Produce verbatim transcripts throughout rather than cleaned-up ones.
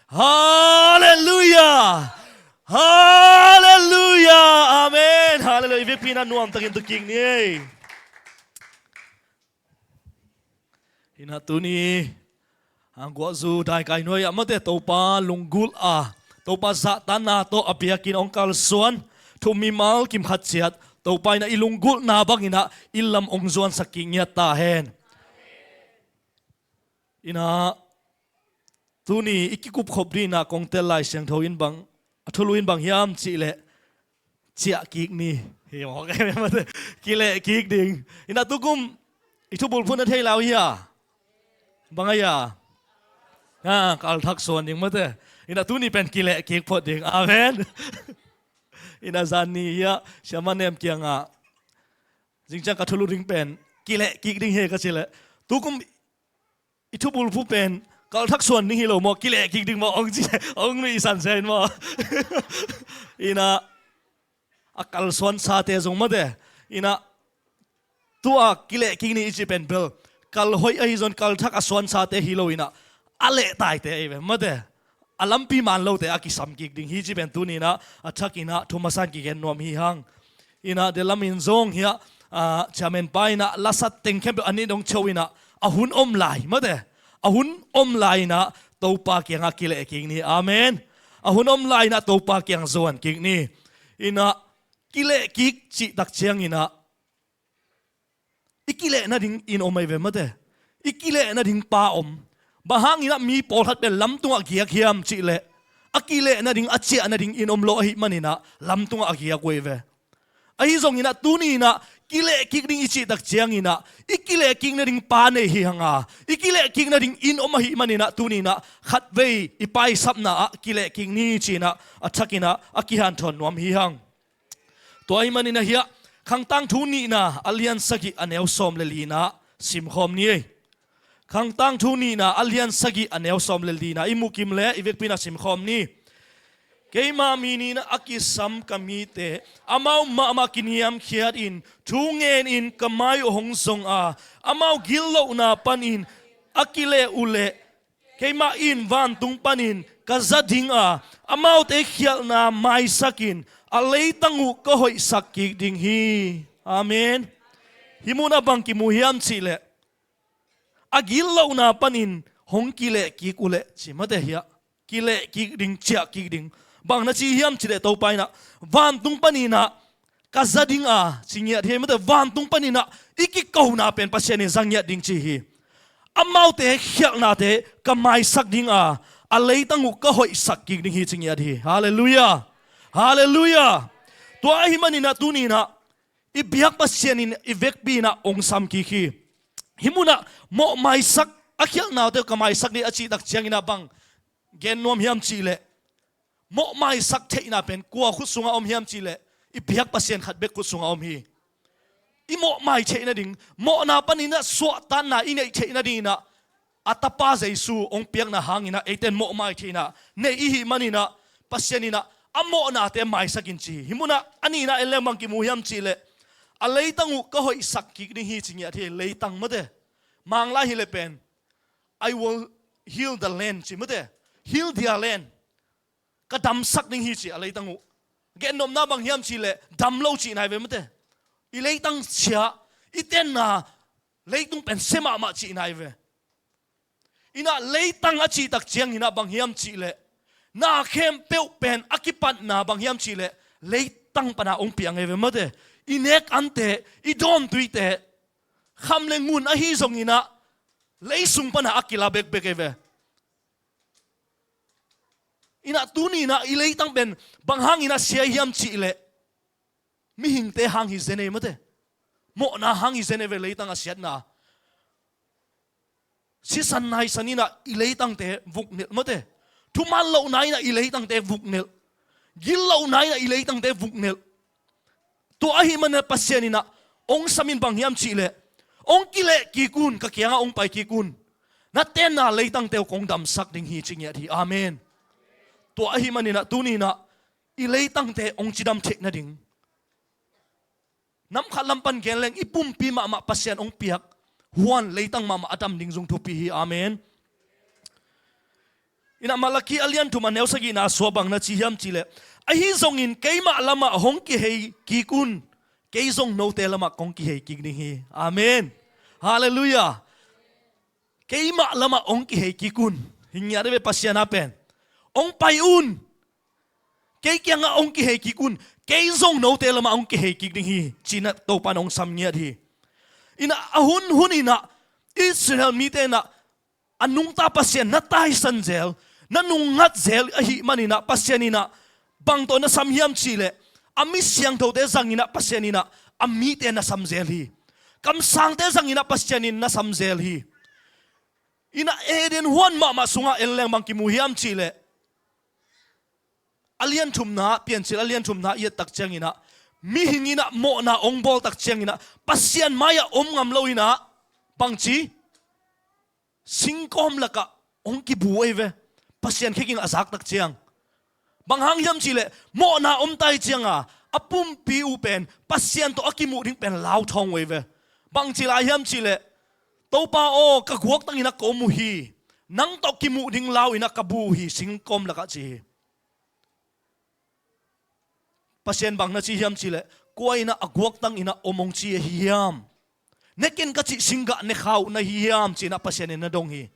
Halleluia. Halleluia. Amen. Halleluia. I vekpi in ah nuamtakin tu kik ni ei. Hi in ah tuni a guahzu daikai nuai ah mate Topa lunggulh a, Topa zahtakna tawh a biakinn hong kalsuan thu mimal kim khat ciat Topa in ah i lunggulhna bangin ah i lam hong zuansak kik ngiat ta hen. Hi in ah tuni i kikupkhop ding in ah kong tel Lai Siangtho in bang, a thulu in bang hiam cih leh ciah kik ni. Hi mawk em em mate. Kileh kik ding. Hi in ah tukum i thubulphuh na thei lai uh hia? Bang a hia? Ha, kalthak suan ding mate. Hi in ah tuni pen kileh kik phot ding. Amen. Hi in ah zan ni hi ah Siama Nem kiangah zingciang ka thulu ding pen kileh kik ding hi ka cih leh tukum i thubulphuh pen kalthak suan ding hi lo maw, kileh kik ding maw hong ci, hong nuihsan sia in maw. Hi in ah a kalsuansate zong mate. Hi in ah tua kileh kik ni i cih pen bel kal hoih ahi zong kalthak a suansate hi lo in ah a lehtaite ahi ve mate. A lampi man lote a kisam kik ding hi cih pen tuni in ah a thakin ah thu masa in kigen nuam hi hang. Hi in ah delamin zong hi ah, ah, chairman pa in ah lasat teng khempeuh a nih dong cheu in ah a hun om lai mate. A hun om lai in ah Topa kiangah kileh kik ni. Amen. A hun om lai in ah Topa kiang zuan kik ni. Hi in ah kileh kik cih tak ciangin ah i kileh nading inn om ahi ve mate. I kileh nading pa om. Bang hangin ah mi pawlkhat pen lamtungah giak hiam cih leh a kileh nading, a ciah nading inn om lo ahih manin ah lamtungah a giak uh ahi ve. Ahi zongin ah tuni in ah kileh kik ding i cih tak ciangin ah i kileh kik nading pa nei hi hang a, i kileh kik nading inn om ahih manin ah tuni in ah khatvei i paisapna ah kileh kik ni ci in ah a thakin ah a kihanthawn nuam hi hang. Tua ahih manin ah hi ah Khang Tangthu nihna a lian sagih a neu sawm le li in ah simkhawm ni ei. Khang Tangthu nihna a lian sagih a neu sawm le li in ah i mukim le i vekpi in ah simkhawm ni. Keima mi nih in ah a kisam ka mite amau mahmah kiniamkhiat in thu ngen in ka mai uh hong zong a, amau gitlohna panin a kileh uh leh keimah in vantung panin ka za ding a, amaute khialhna maisak in a leitang uh ka hoihsak kik ding hi. Amen. Hih munah bang kimu hiam cih leh a gitlohna panin hong kileh kik uh leh ci mate hi ah. Kileh kik ding, ciah kik ding. Bang na ci hiam cih leh Topa in ah vantung panin ah ka za ding a ci ngiat hi mate. Vantung panin ah i kikona pen Pasian in za ngiat ding ci hi. Amaute khialhnate ka maisak ding a, a leitang uh ka hoihsak kik ding hi ci ngiat hi. Halleluia. Halleluia. Tua ahih manin ah tuni in ah i biak Pasian in i vekpi in ah hong sam kik hi. Hih munah mawhmaisak, a khialhnate uh ka maisak ding a cih tak ciangin ah bang gen nuam hiam cih leh mawhmaisak theihna pen kua khut sungah om hiam cih leh i biak Pasian khat bek khut sungah om hi. I mawhmai theih nading, mawhna panin ah suahtakna i neih theih nading in ah a Tapa Jesu hong piakna hangin ah eite in mawhmai theihna nei i hih manin ah Pasian in ah a mawhnate maisak in ci hi. Hih munah a nihna en leng bang kimu hiam cih leh a leitang uh ka hoihsak kik ding hi ci ngiat hi. Leitang mate. Manglai hi leh pen I will heal the land ci mate. Heal their land. Ka damsak ding hi ci a leitang uh. Gennopna bang hiam cih leh dam lo cihna hi ve mate. I leitang sia, i tenna leitung pen sia mahmah cihna hi ve. Hi in ah leitang a cih tak ciangin ah bang hiam cih leh na khempeuh pen a kipatna bang hiam cih leh leitang pan ah hong piang hi ve mate. I nek ante, i dawntuite, kham le ngun ahi zongin ah lei sung pan ah a kila bekbek hi ve. Hi in ah tuni in ah i leitang pen bang hangin ah sia hiam cih leh mihingte hang hi zen ei mate. Mawhna hang hi zen ei ve leitang a siatna. Sisan naisan in ah i leitangte vuknelh mate. Thuman lohna in ah i leitangte vuknelh. Gitlohna in ah i leitangte vuknelh. Tua ahih manin ah Pasian in ah hong sam in bang hiam cih leh hong kileh kik un, ka kiangah hong pai kik un. Na tenna leitangte uh kong damsak ding hi ci ngiat hi. Amen. Tua ahih manin ah tuni in ah i leitangte hong cidam theih nading nam khat lam pan gen leng i pumpi mahmah Pasian hong piak huan leitang mahmah a dam ding zong thupi hi. Amen. Inah Malakhi a lian thum a neu sagihna sua bang na ci hiam cihleh, ahi zongin keimah lamah hong kihei kik un, kei zong note lamah kong kihei kik ding hi. Amen. Halleluiah. Keimah lamah hong kihei kik un. Hi ngiat ve Pasian a pen. Hong pai un. Kei kiangah hong kihei kik un. Kei zong note lamah hong kihei kik ding hi, ci-inah Topa in hong sam ngiat hi. Inah a hun hun inah Israel mite inah a nungta Pasian na taisan zel, na nungngat zel ahih maninah Pasian inah bang tawh na sam hiam cihleh, a mi siangthote zanginah Pasian inah a mite na sam zel hi. Kamsangte zanginah Pasian in na sam zel hi. Inah Eden huan mahmah sungah en leng bang kimu hiam cihleh, a lian thumna, Piancil a lian thumna i et tak cianginah, mihing inah mawhna hong bawl tak cianginah Pasian mai-ah om ngam lo inah bangci, singkawm lakah hong kibu ahi ve. Pasian khekingah a zak tak ciang, bang hang hiam cihleh, mawhna om tai cianga a pumpi uh pen Pasian tawh a kimuh ding pen lauthawng uh ahi ve. Bangci lai hiam cihleh, Topa aw, ka guaktang inah ka om uh hi. Nang tawh kimuh ding lau inah ka bu uh hi, singkawm lakah ci hi. Pasian bang na ci hiam cihleh, kua inah a guaktang inah om hong ci ahi hiam? Ne ken ka cih singgah ne kha uh na hi hiam, ci-inah Pasian in na dong hi.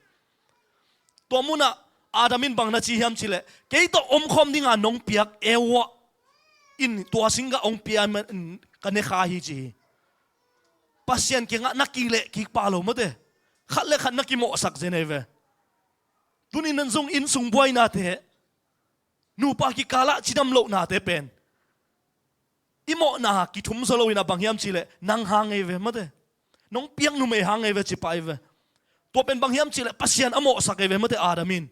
Tua munah Adam in bang na ci hiam cihleh, kei tawh omkhawm dinga nong piak Eva in tua singgah hong pia man, ka ne kha hi, ci hi. Pasian kiangah na kileh kik pah lo mate. Khat le khat na kimawhsak zen ahi ve. Tuni nan zong inn sung buainate, nupa kikalah cidam lohnate pen, i mawhna kithum zaw lo inah bang hiam cihleh, nang hang ahi ve mate. Nong piak numei hang ahi ve, ci pah ahi ve. Tua pen bang hiam cihleh, Pasian a mawhsak ahi ve mate, Adam in.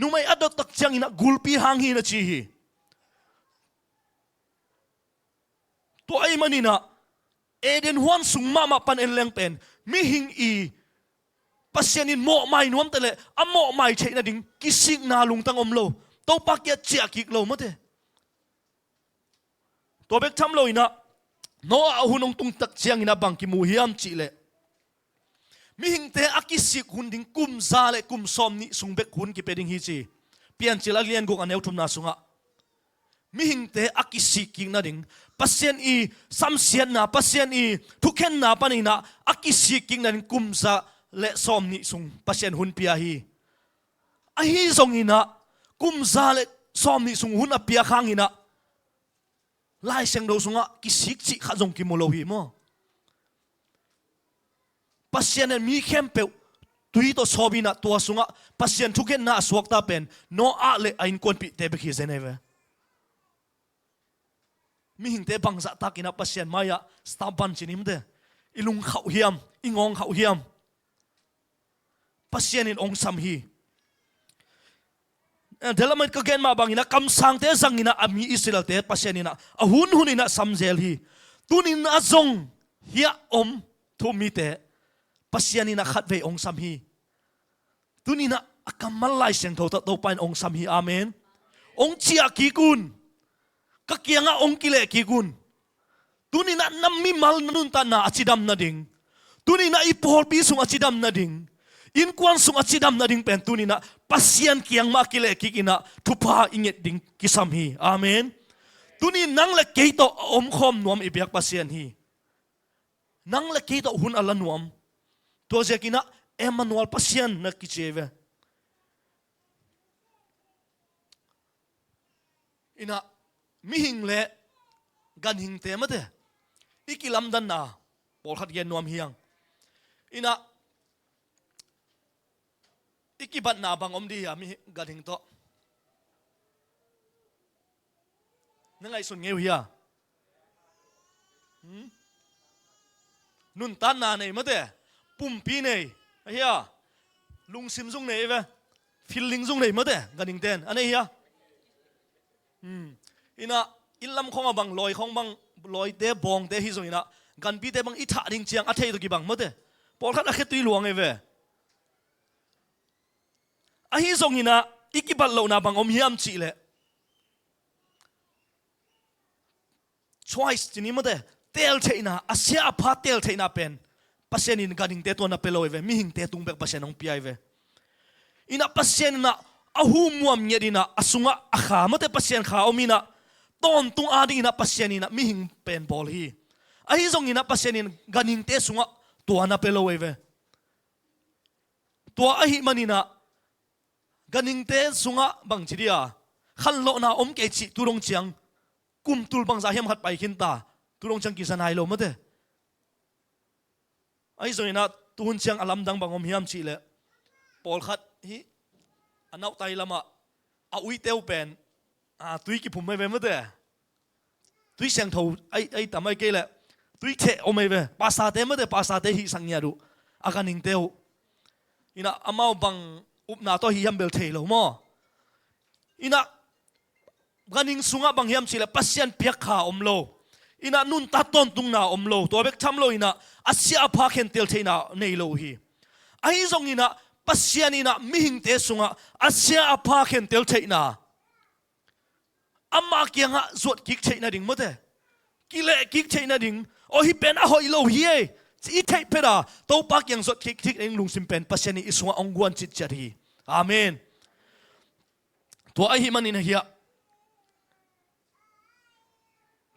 Numei a dot tak cianginah gulpi hang hi na ci hi. Tua ahih maninah Eden huan sung mahmah pan en leng pen, mihing i Pasian in mawhmai nuamte le a mawhmai theih nading kisikna lungtang om lo. Topa kiang ciah kik lo mate. Tua bek tham lo inah, Noah a hun hong tung tak cianginah bang kimu hiam cihleh, mihingte a kisik hun ding kum za le kum sawm nih sung bek hun kipia ding hi, ci. Piancil a lian guk a neu thumna sungah mihingte a kisik kik nading, Pasian i samsiatna, Pasian i thukhenna paninah a kisik kik nading kum za le sawm nih sung Pasian hun pia hi. Ahi zonginah kum za le sawm nih sung hun a piak hanginah Lai Siangtho sungah kisik cih khat zong kimu lo hi maw? Pasian in mi khempeuh tui tawh sawm inah tua sungah Pasian thukhenna a suakta pen Noah le a innkuanpihte bek hi zen ahi ve. Mihingte bangzahtakinah Pasian mai-ah stubborn ci ni mate, i lungkhauh hiam, i ngawngkhauh hiam? Pasian in hong sam hi. Eh, Delamite ka gen mah banginah kamsangte zanginah a mi Israelte Pasian inah a hunhun inah sam zel hi. Tuninah zong hiah om thu-um mite Pasian inah khatvei hong sam hi. Tuninah a kammal Lai Siangtho tawh Topa in hong sam hi. Amen. Hong ciah kik un. Ka kiangah hong kileh kik un. Tuninah na mimal na nuntatna a cidam nading, tuninah i pawlpi sung a cidam nading, innkuan sung a cidam nading pen tuninah Pasian kiang mah a kileh kik inah thupha i nget ding kisam hi. Amen. Tuni nang le kei tawh a omkhawm nuam i biak Pasian hi. Nang le kei tawh hun a la nuam. Tua ziakinah Emmanuel, Pasian na kici ve. Inah mihing le ganhingte mate i kilamdanna pawlkhat gen nuam hi hang. Inah i kibatna bang om dih hia, mi ganhing tawh? Na ngaihsun ngei uh hia? Hmm? Nuntatna nei mate, pumpi nei, a hia? Lungsim zung nei ve, feeling zung nei mate, ganhingten a nei hia? Hmm. Inah inn lam khawngah bang, lawi khawng bang, lawite, bawngte hi zonginah ganpite bang i thah ding ciang a thei tawh kibang mate. Pawlkhat a khetui luang ei ve. Ahi zonginah i kibat lohna bang om hiam cihleh, choice ci ni mate, teltheihna, a sia a pha teltheihna pen Pasian in ganhingte tua na pia lo ei ve, mihingte tung bek Pasian hong pia ei ve. Inah Pasian inah a humuam ngiat inah a sungah a kha, mate, Pasian kha om inah tawntung ading inah Pasian inah mihing pen bawl hi. Ahi zong inah Pasian in ganhingte sungah tua na pia lo ei ve. Tua ahih man inah ganhingte sungah bangci dia khanlawhna om kei cih tu dong ciang kum tul bangzah hiam khat pai khin ta, tu dong ciang kiza nai lo mate. Ahi zong inah tuhun ciang a lamdang bang om hiam cihleh pawlkhat hih a nauhtai lamah a uite uh pen, a, tui kiphum ei ve mate. Tui siangtho ai, ai tam ai kei leh tui theh om ei ve. Pastorte mate, pastorte hihsak ngiat uh, a ganhingte uh. Inah amau bang upna tawh hih hiam bel thei lo maw. Inah ganhing sungah bang hiam cihleh Pasian piak kha om lo. Inah nuntak tawntungna om lo. Tua bek tham lo inah a sia a pha khentel theihna nei lo uh hi. Ahi zong inah Pasian inah mihingte sungah a sia a pha khentel theihna, amah kiangah zuat kik theih nading mate, kileh kik theih nading, aw hih pen a hoih lo hi ei, i theih phet a Topa kiang zuat kik theih nading lungsim pen Pasian in i sungah hong guan citciat hi. Amen. Tua ahih manin ahi a,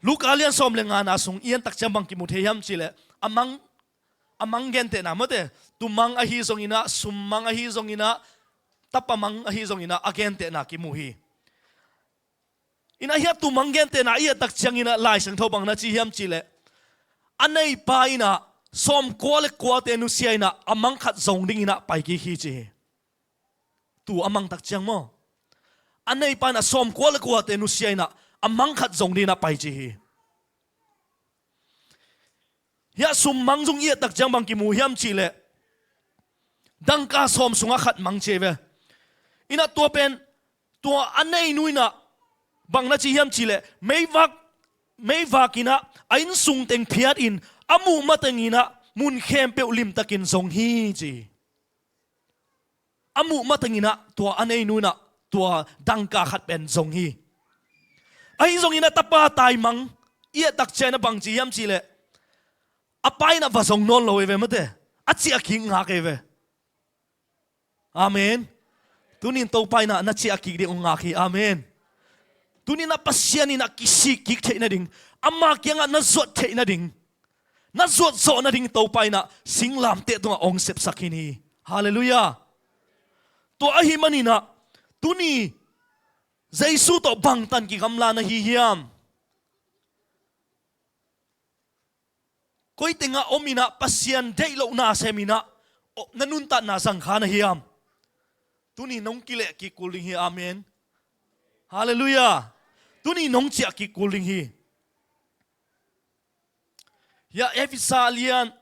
Luka lian sawm le ngana sung i en tak ciang bang kimu thei hiam cihleh a mang, a mang gentehna mate, tumang ahi zong inah, summang ahi zong inah, tapa mang ahi zong inah a gentehna kimu hi. Inah hih a tumang gentehna i et tak ciang inah Lai Siangtho bang na ci hiam cihleh a neipa inah sawmkua le kuate nusia inah a mang khat zong ding inah pai kik hi ci hi. Tu a mang tak ciang maw, a neipa inah sawmkua le kuate nusia inah a mang khat zong ding inah pai ci hi. Hih a summang zong i et tak ciang bang kimu hiam cihleh dangka sawm sungah khat mang ci ei ve. Inah tua pen, tua a neinu inah bang na ci hiam cihleh meivak, meivak inah a innsung teng phiat in a muh mateng inah mun khempeuh limtakin zong hi ci hi. A muh mateng inah tua a neinu inah tua dangka khat pen zong hi. Ahi zong inah tapa taimang i et tak ciang inah bang ci hiam cihleh a pa inah va zong nawn lo ei ve mate, a ciah kik ngak ei ve. Amen. Tunin Topa inah na ciah kik ding hong ngak hi. Amen. Tunin a Pasian inah kisik kik theih nading, ama kiangah na zuat theih nading, na zuat zawh nading Topa inah singlamteh tungah hong sepsak khin hi. Halleluiah. Tua ahih man inah tuni Jesu tawh bangtan kigamla na hi hiam? Koi tengah om inah Pasian deih lohna sem inah na nuntakna zangkha na hiam? Tuni nong kileh kik kul ding hi. Amen. Halleluiah. Tuni nong ciah kik kul ding hi. Hih a Efesa lian,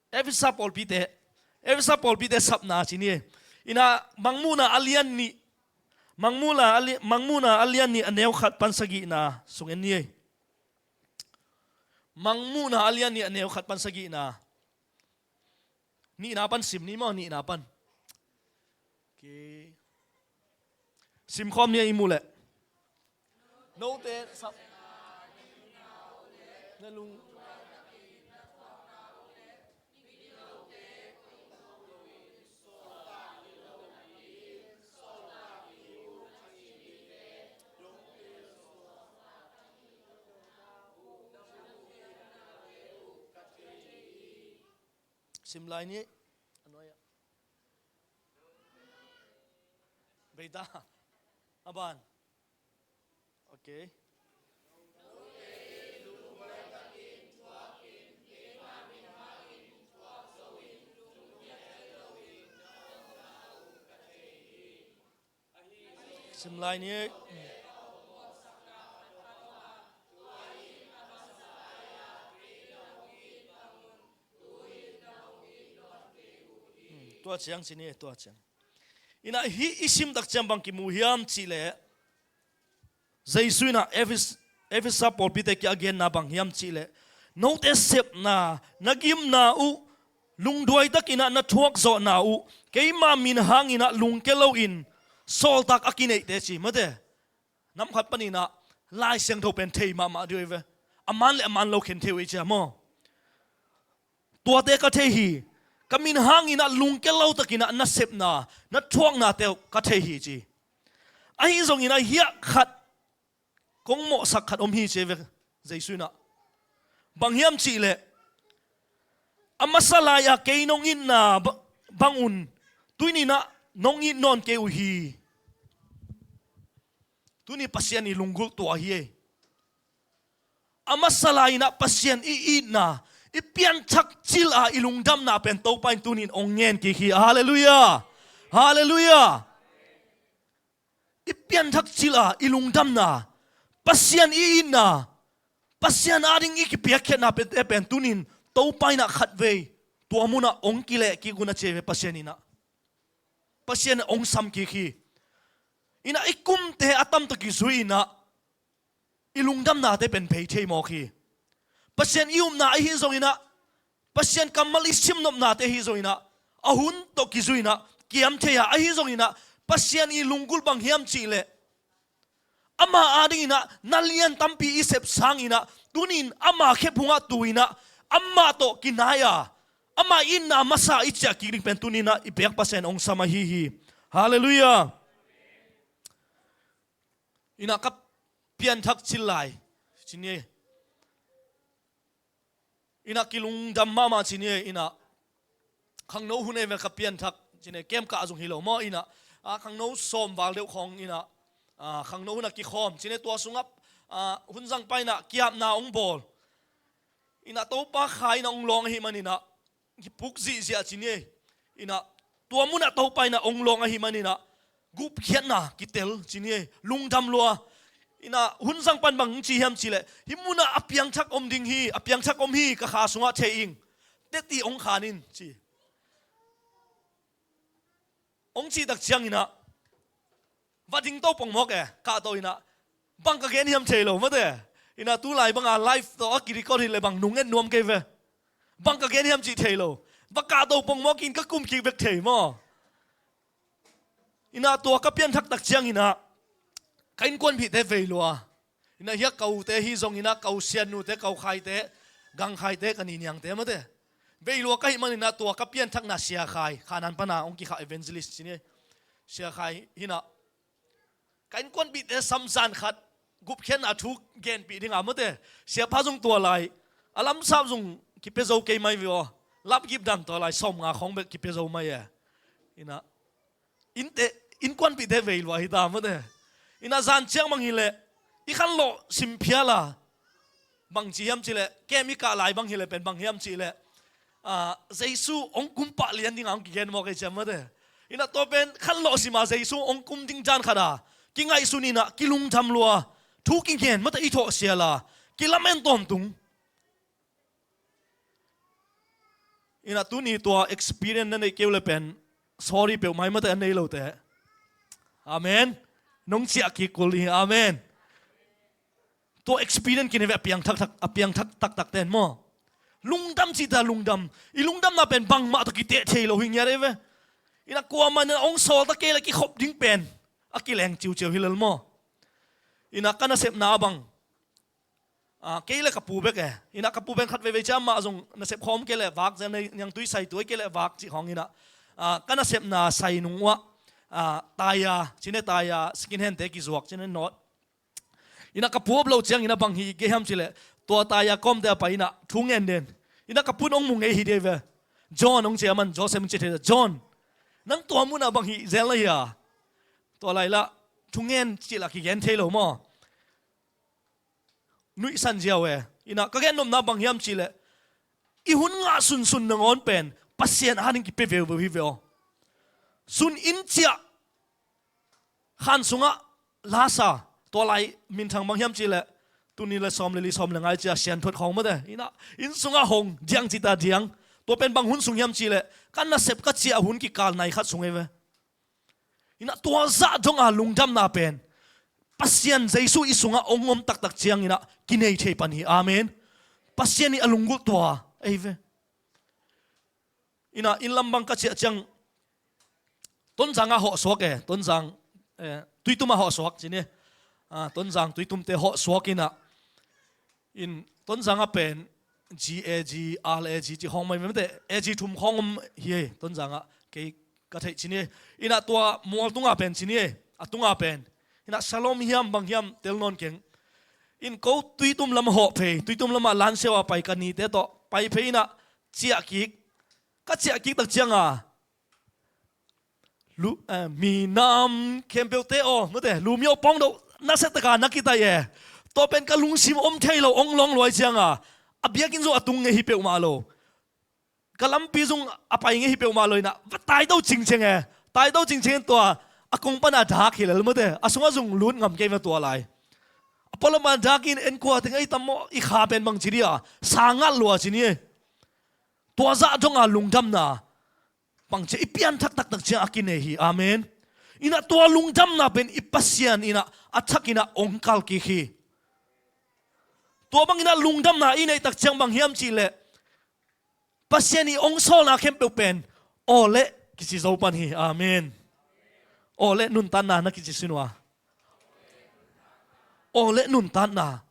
Efesa pawlpite, Efesa pawlpite sapna ci ni. Inah Mangmuhna a lian nih, Mangmuhna a li-, Mangmuhna a lian nih a neu khat pan sagihna sung en ni. Mangmuhna a lian nih a neu khat pan sagihna. Nihna pan sim ni maw, nihna pan. Okay. Sim khawm ni a i muh leh. Note sap na lung. Sim lai ni. A nuai ah. Beita. A ban. Okay. Sim lai ni. Hmm, tua ciang ci ni, tua ciang. Inah hih i sim tak ciang bang kimu hiam cihleh, Jesu inah Efes-, Efesa pawlpite kiang a genna bang hiam cihleh, note sepna, na gimna uh, lungduai tak inah na thuak zawhna uh, keima min hang inah lungke loin sawltak a kineihte ci mate. Nam khat pan inah Lai Siangtho pen thei mahmah ding uh ei ve. A man le a man lo khen thei uh ei cia maw. Tuate ka thei hi. ka min hangin ah lungkia lo takin ah na sepna, na thuaknate uh ka thei hi ci. Ahi zongin ah hiah khat kong mawhsak khat om hi ci ve Jesu in ah. Bang hiam cih leh a masa lai-a kei nong itna ba-, bangun tuni-in ah nong it nawn kei uh hi. Tuni Pasian i lunggulh tua hi ei. A masa lai-in ah Pasian i itna, i pianthak cil a i lungdamna pen Topa in tuni-in hong ngen kik hi. Halleluiah. Halleluiah. I pianthak cil a i lungdamna, Pasian i itna, Pasian ading i kipiakkhiatna pen, pen tuni-in Topa in ah khatvei tua munah hong kileh kik un a ci ei ve Pasian in ah. Pasian in hong sam kik hi. In ah i kumte a tam tawh kizui in ah i lungdamnate pen bei thei mawk hi. Pasian i upna ahi zongin ah, Pasian kammal i simnopnate ahi zongin ah, a hun tawh kizui in ah kiam thei a, ahi zongin ah Pasian i lunggulh bang hiam cih leh, ama adingin ah na lian tampi i sep sangin ah, tuni-in ama khephungah tu-in ah, amah tawh kinai a, ama itna masa i ciah kik ding pen tuni-in ah i biak Pasian hong sam ahi hi. Halleluiah. In ah ka pianthak cil lai ci ni ei. In ah kilungdam mahmah ci ni ei. In ah khangno hun ei ve ka pianthak ci ni ei, kem kah zong hi lo maw. In ah, ah, khangno sawm val deuh khawng in ah, ah, khangno hun ah kikhawm ci ni ei, tua sungah, ah, hun zangpa in ah kiapna hong bawl. In ah Topa kha in ah hong lawng ahih manin ah kipuk zihziah ci ni ei. In ah tua munah Topa in ah hong lawng ahih manin ah gupkhiatna kitel ci ni ei, lungdam lua. In ah hun zangpa in bang ci hiam cih leh, hih munah a piangthak om ding hi, a piangthak om hi, ka kha sungah thei ing, teci hong khan in ci. Hong cih tak ciangin ah va dingto pongmawk e, kahto in ah bang ka gen hiam thei lo mate. In ah tu lai banga live tawh a kirecord hi leh bang nung et nuam kei ve. Bang ka gen hiam cih thei lo. Va kahto pongmawk in ka kum kik bek thei maw. In ah tua ka pianthak tak ciangin ah ka innkuanpihte vei lua. In ah hiah ka ute hi zongin ah ka u Sian nute, ka u Khaite, Gang Khaite, ka ni Niangte mate, vei lua ka hih manin ah tua ka pianthakna Sia Khai, Khanan pana hong kikhah evangelist ci ni ei. Sia Khai hi in ah ka innkuanpihte sam zan khat gupkhiatna thu genpih ding a mate, siapa zong tua lai a lamsap zong kipia zo kei mai ve aw. Lapgip dang tua lai sawmnga khawng bek kipia zo mai e. In ah innte, innkuanpihte vei lua hi ta mate. In ah zan ciang bang hi leh i khanlawh sim phial a, bang ci hiam cih leh, kem i kah lai bang hi leh pen bang hiam cih leh, ah, Jesu hong kum pah lian ding a hong kigen mawk ei ci a mate. In ah tua pen khanlawh sim a Jesu hong kum ding dan khat a kingaihsun in ah kilungdam lua, thu kigen mate, i thawh sial a kilamen tawntung. In ah tuni tua experience na neih kei uh leh pen sorry peuhmah hi mate, a nei lote. Amen. Nong ciah kik kul hi. Amen. Tua experience kinei ve a piangthak thak, a piangthak taktak ten maw. Lungdam cih ta lungdam. I lungdamna pen bangmah tawh kiteh thei lo hi ngiat ei ve. In ah kuamah in ah hong sawl ta kei leh kikhop ding pen a kileng ciuciau hi lel maw. In ah ka nasepna a bang, ah, kei leh ka pu bek e. In ah ka pu pen khat veivei ciang amah zong nasep khawm kei leh vak, zia niangtui sai tuai kei leh vak cih khawng in ah, ah, ka nasepna sai nung uah, ah, taya ci ni ei, taya second hand te kizuak ci ni ei, nawt. In ah ka pu op lo ciangin ah bang hi gei hiam cih leh, tua taya kawmte a pai in ah thu ngen den. In ah ka pu'n hong mu ngei hi dei ve. John hong ci a, aman Joseph hong ci thei a, John, nang tua munah bang hih zel na hia? Tua lai lah thu ngen cih lah kigen thei lo maw. Nuihsan ziau e. In ah ka gennopna bang hiam cih leh, i hun ngah sunsun nangawn pen Pasian ading kipia veuveu hi ve aw. Sun inn ciah khan sungah lasa, tua lai minthang bang hiam cih leh, tuni leh sawm leh li, sawm leh nga i ci a, sianthuat khawng mate. In ah inn sungah hong, diang ci ta diang. Tua pen bang hun sung hiam cih leh, ka nasep ka ciah hun kikal nai khat sung ei ve. In ah tua zah dong a lungdamna pen Pasian Jesu i sungah hong om taktak ciangin ah kinei thei pan hi. Amen. Pasian i a lunggulh tua ei ve. In ah inn lam bang ka ciah ciang, Tonzang ah hawhsuak e, Tonzang, eh, Tuitum ah hawhsuak ci ni. Ah, Tonzang Tuitumte hawhsuak in ah, in Tonzang ah pen G A G, R A G ci khawng mai mete, A G thum khawng om hi ei, Tonzang ah kei ka theih ci ni ei. Inah tua mual tungah pen ci ni ei, a tungah pen. Inah Shalom hiam bang hiam tel nawn keng. In ko Tuitum lamah hawh phei, Tuitum lamah Lansiau ah pai ka nite tawh pai phei inah ciah kik. Ka ciah kik tak cianga lu, eh, minam khempeuhte aw, mate, lumio pawng doh nasia taka na kitai e. Tua pen ka lungsim om thei lo, ong lawng luai cianga a biakinn zong a tung ngei hi peuhmah lo. Ka lampi zong a pai ngei hi peuhmah lo inah va tai do cingcing e. Tai do cingcing in tua a kong pana dak hi lel mate, a sungah zong lut ngam kei va tua lai. A pualam a dak in en kua teng ei tam maw, i kha pen bang ci dia, sa ngal lua ci ni e. Tua zah donga lungdamna bangci i pianthak taktak ciang a kinei hi. Amen. Inah tua lungdamna pen i Pasian inah a thak inah ong kal kik hi. Tua bang inah lungdamna i neih tak ciang bang hiam cihleh Pasian i ong sawlna khempeuh pen aw le kici zo pan hi. Amen. Aw le nuntatna na kici sin uh a. Aw le nuntatna.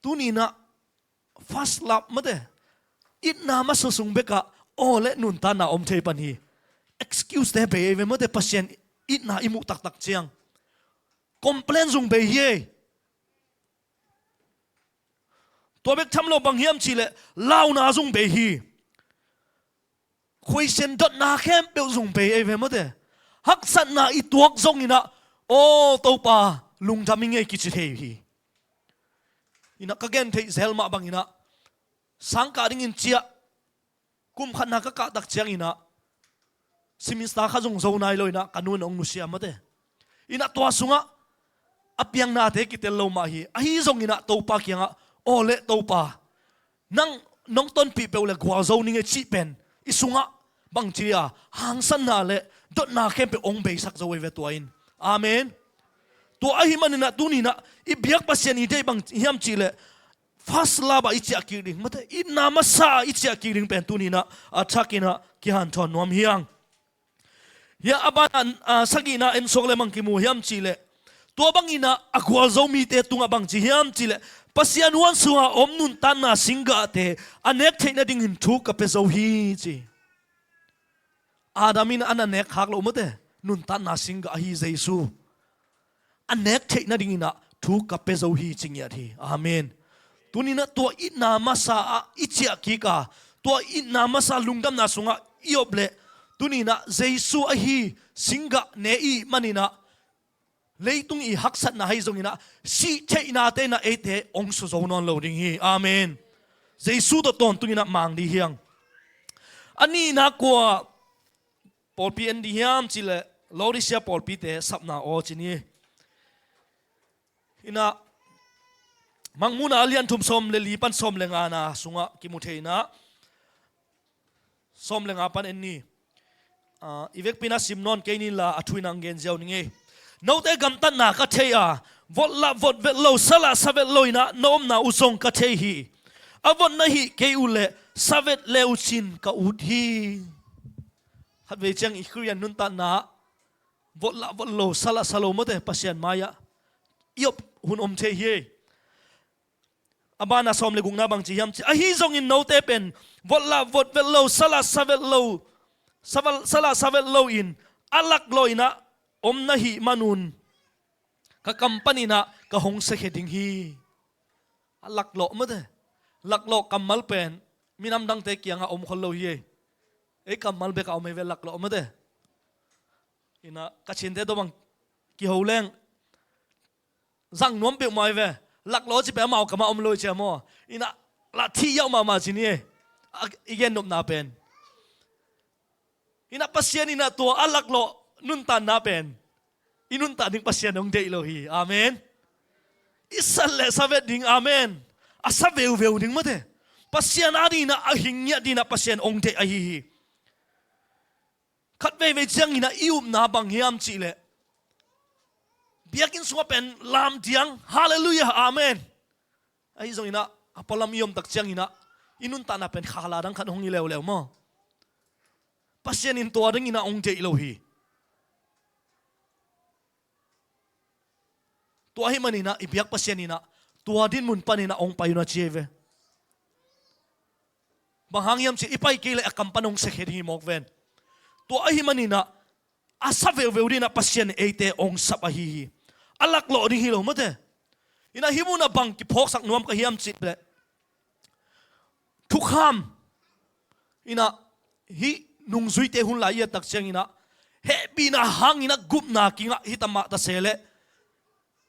Tuni inah first love mate, itna masa sung bekah aw le nuntatna om thei pan hi. Excuse te bei ei ve mate, Pasian itna i muh taktak ciang. Complain zong bei hi ei. Tua bek tham lo bang hiam cihleh launa zong bei hi. Khuaisen dotna khempeuh zong bei ei ve mate. Haksatna i tuak zong inah aw Topa lungdam i ngei kici thei hi. Inah ka gen theih zel mah bang inah sangkah dingin ciah kum khatna ka kahtak ciang inah semester kha zong zo nai lo inah ka nu in ong nusia mate. Inah tua sungah a piangnate kitel lo mah hi. Ahi zong inah Topa kiangah aw le Topa nang nong tonpih peuh le gualzo ning e cih pen i sungah bangci a hangsanna le dotna khempeuh ong beisak zo ei ve tua in. Amen. Tua ahi maninah tuninah i biak Pasian i deih bang hiam cihleh first love ah i ciah kik ding mate, itna masa ah i ciah kik ding pen tuninah a thak inah kihanthawn nuam hiang. Hia a banah, ah, sagihna en suak le mang kimu hiam cihleh tua banginah a gualzo mite tungah bangci hiam cihleh Pasian huan sunga om nuntatna singgahte a nek theih nadingin thu ka pia zo hi ci. Adam in a na nek khak loh mate, nuntatna singgah ahi Jesu a nek theih nadinginah thu ka pia zo hi ci ngiat hi. Amen. Tuninah tua itna masa ah i ciah kik a, tua itna masa lungdamna sungah i op leh tuninah Jesu ahi singgah ne i maninah leitung i haksatna ahi zonginah sih theihnate inah eite ong suzo nawn lo ding hi. Amen. Jesu tawh tawntunginah mang dih hiang. A nihna kua pawlpi en dih hiam cihleh Laodicea pawlpite sapna aw ci ni. Inah Mangmuhna a lian thum sawm le li pan sawm le ngana sungah kimu thei inah sawm le nga pan en ni. Ah, i vekpi inah sim nawn kei ni la a thu inah ang gen ziau ni ngei. Note gamtatna ka thei a, votlah vot vet lo, salah sa vet lo inah na omna uh zong ka thei hi. A vot na hih kei uh leh sa vet le uh cin ka ut hi. Khatvei ciang i Khristian nuntatna ah votlah vot lo, salah sa lo mate, Pasian mai-ah i op hun om thei hi. A bana sawm le gukna bangci hiam ci, ahi zongin note pen votlah vot vet lo, salah sa vet lo, salah sa vet lo in a laklawh inah om na hih manun ka kam paninah ka hong siakhia ding hi. A laklawh mate, laklawh kammal pen minam dangte kiangah om khol lo hi ei. Ei kammal bekah om ei ve laklawh mate. Inah Kachinte tawh bang kiho leng zang nuam peuhmah hi ve. Laklawh ci pen amau kamah om lo hi cia maw? Inah lah thih yauh mahmah ci ni ei. A, i gen nopna pen inah Pasian inah tua a laklawh nuntatna pen i nuntat ding Pasian hong deih lo hi. Amen. I sat le sa vet ding. Amen. A sa veuveu ding mate. Pasian a dinginah a hing ngiat dinginah Pasian hong deih ahi hi. Khatveivei cianginah i upna bang hiam cihleh biakinn sungah pen lam diang. Halleluiah. Amen. Ahi zonginah a pualam i omtak cianginah i nuntatna pen khala dang khat hong hi leuleu maw? Pasian in tua dinginah hong deih lo hi. Tua ahi maninah i biak Pasian inah Tua dinmun panin ah hong pai un a ci hi ve. Bang hang hiam cih leh i pai kei leh a kam pan hong sia khin hi mawk ven. Tua ahih manin ah a sa veuveu ding in ah Pasian in eite hong sap ahi hi. A laklawh ding hi lo mate. In ah hih mun ah bang kiphawksak nuam ka hiam cih leh thukham in ah hih nungzuite hun lai i et tak ciangin ah hehpihna hangin ah gupna kingah hi ta mah ta se leh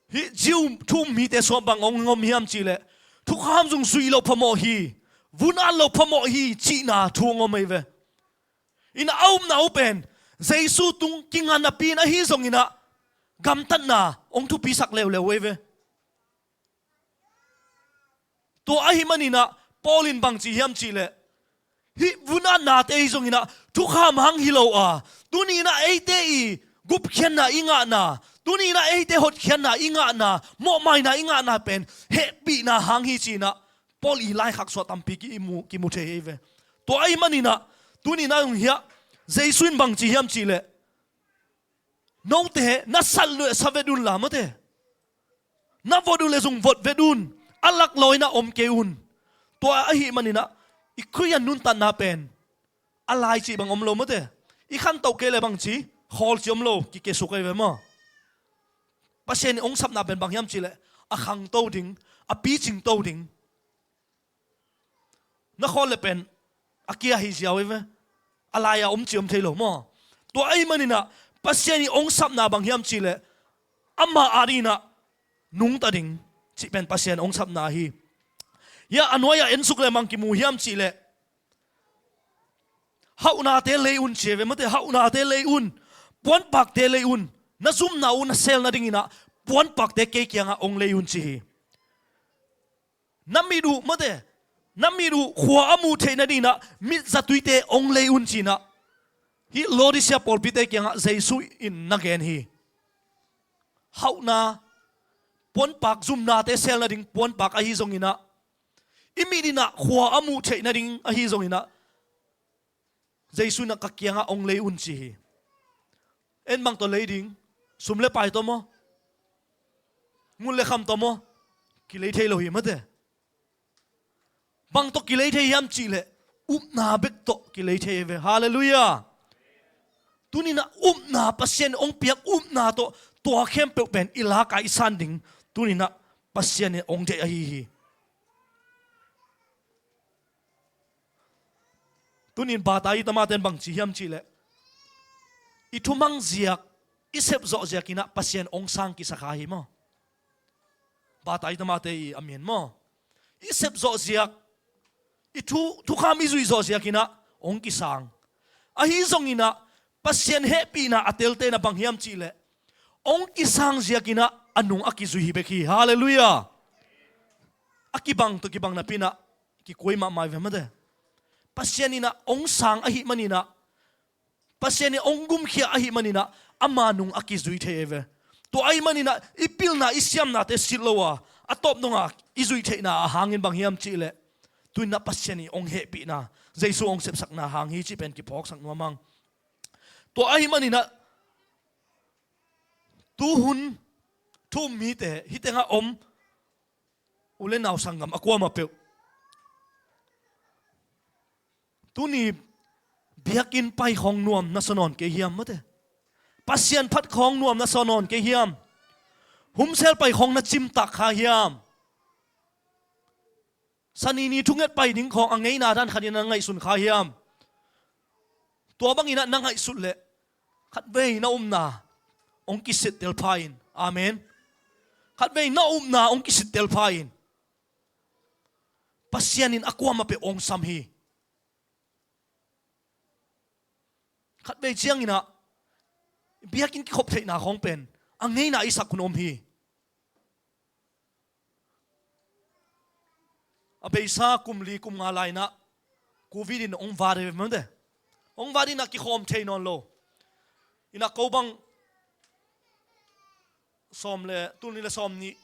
hih Jew thu-um mite sungah bang hong om hiam cih leh thukham zong zuih loh phamawh hi, vun at loh phamawh hi cihna thu hong om hi ve. In ah a upna uh pen Jesu tung kinga napi in ahi zongin ah gamtatna hong thupisak leuleu uh hi ve. Tua ahih manin ah Paul in bang ci hiam cih leh hih vun atnate hi zongin ah thukham hang hi lo a, tuni in ah eite i gupkhiatna i ngahna, tuni in ah eite hotkhiatna i ngahna, mawhmaina i ngahna pen hehpihna hang hi ci-in ah Paul i laikhak sungah tampi ki, i mu, kimu thei hi ve. Tua ahih manin ah tuni in ah hong hiah Jesu in bang ci hiam cih leh note na sat uh leh sa vet un la mate. Na vot uh leh zong vot vet un. A laklawh in ah om kei un. Tua ahih manin ah i Khristian nuntakna pen a lai cih bang om lo mate. I khantoh kei leh bang ci, khawl cih om lo, kikesuk ahi ve maw. Pasian in hong sapna pen bang hiam cih leh a khangto ding, a picingto ding. Na khawl leh pen a kia hi ziau hi ve. A lai-a om cih om thei lo maw. Tua ahih manin ah Pasian in hong sapna bang hiam cih leh ama adingin ah nungta ding cih pen Pasian hong sapna hi. Hiah a nuai-ah en suk leh bang kimu hiam cih leh hauhnate lei un ci hi ve mate. Hauhnate lei un, puanpakte lei un. Na zumna uh na sel nadingin ah puanpakte kei kiangah hong lei un ci hi. Na mit uh mate, na mit uh khua a muh theih nadingin ah mitzatuite hong lei un ci-in ah hih Laodicea pawlpite kiangah Jesu in na gen hi. Hauhna, puanpak, zumnate sel nading puanpak ahi zongin ah, i mit in ah khua a muh theih nading ahi zongin ah Jesu in ah ka kiangah hong lei un ci hi. En bang tawh lei ding? Sum le pai tawh maw? Ngun le kham tawh maw? Kilei thei lo hi mate. Bang tawh kilei thei hiam cih leh upna bek tawh kilei thei hi ve. Halleluiah. Tuni in ah upna, Pasian in hong piak upna tawh tua khempeuh pen i lak a i san ding tuni in ah Pasian in hong deih ahi hi. Tuni in Baptist tamate in bang ci hiam cih leh, i thumang ziak, i sepzawh ziakin ah Pasian hong sang kisa kha hi maw? Baptist tamate i a min maw? I sepzawh ziak, i thu, thukham i zuihzawh ziakin ah hong kisang. Ahi zongin ah Pasian hehpihna a telte in ah bang hiam cih leh, hong kisang ziakin ah a nung a kizui hi bek hi. Halleluiah. A kibang tawh kibang napi in ah kikuai mahmah hi ve mate. Pasian in ah hong sang ahih manin ah, Pasian in hong gumkhia ahih manin ah ama nung a kizui thei hi ve. Tua ahih manin ah i pilna, i siamnate sit lo a, a tawp dong a i zuih theihna a hangin bang hiam cih leh, tu in ah Pasian in hong hehpihna, Jesu hong sepsakna hang hi cih pen kiphawksak nuam ing. Tua ahih manin ah tu hun thu-um mite, hih tengah om u le nau sanggam a kuamah peuh, tuni biakinn pai khawng nuam na sa nawn kei hiam mate? Pasian phat khawng nuam na sa nawn kei hiam? Hun sel pai khawng na cimtak kha hiam? Sani ni thunget pai ding khawng a ngeina dan khat in na ngaihsun kha hiam? Tua bangin ah na ngaihsut leh khatvei na upna hong kisittel pha in. Amen. Khatvei na upna hong kisittel pha in. Pasian in a kuamah peuh hong sam hi. Khatvei ciangin ah biakinn kikhop theihna khawng pen a ngeina i sak hun om hi. A beisa kum li kum nga lai in ah Covid in hong vat hi ve mate. Hong vat in ah kikhawm thei nawn lo. In ah ko bang sawm le, tul nih le sawm nih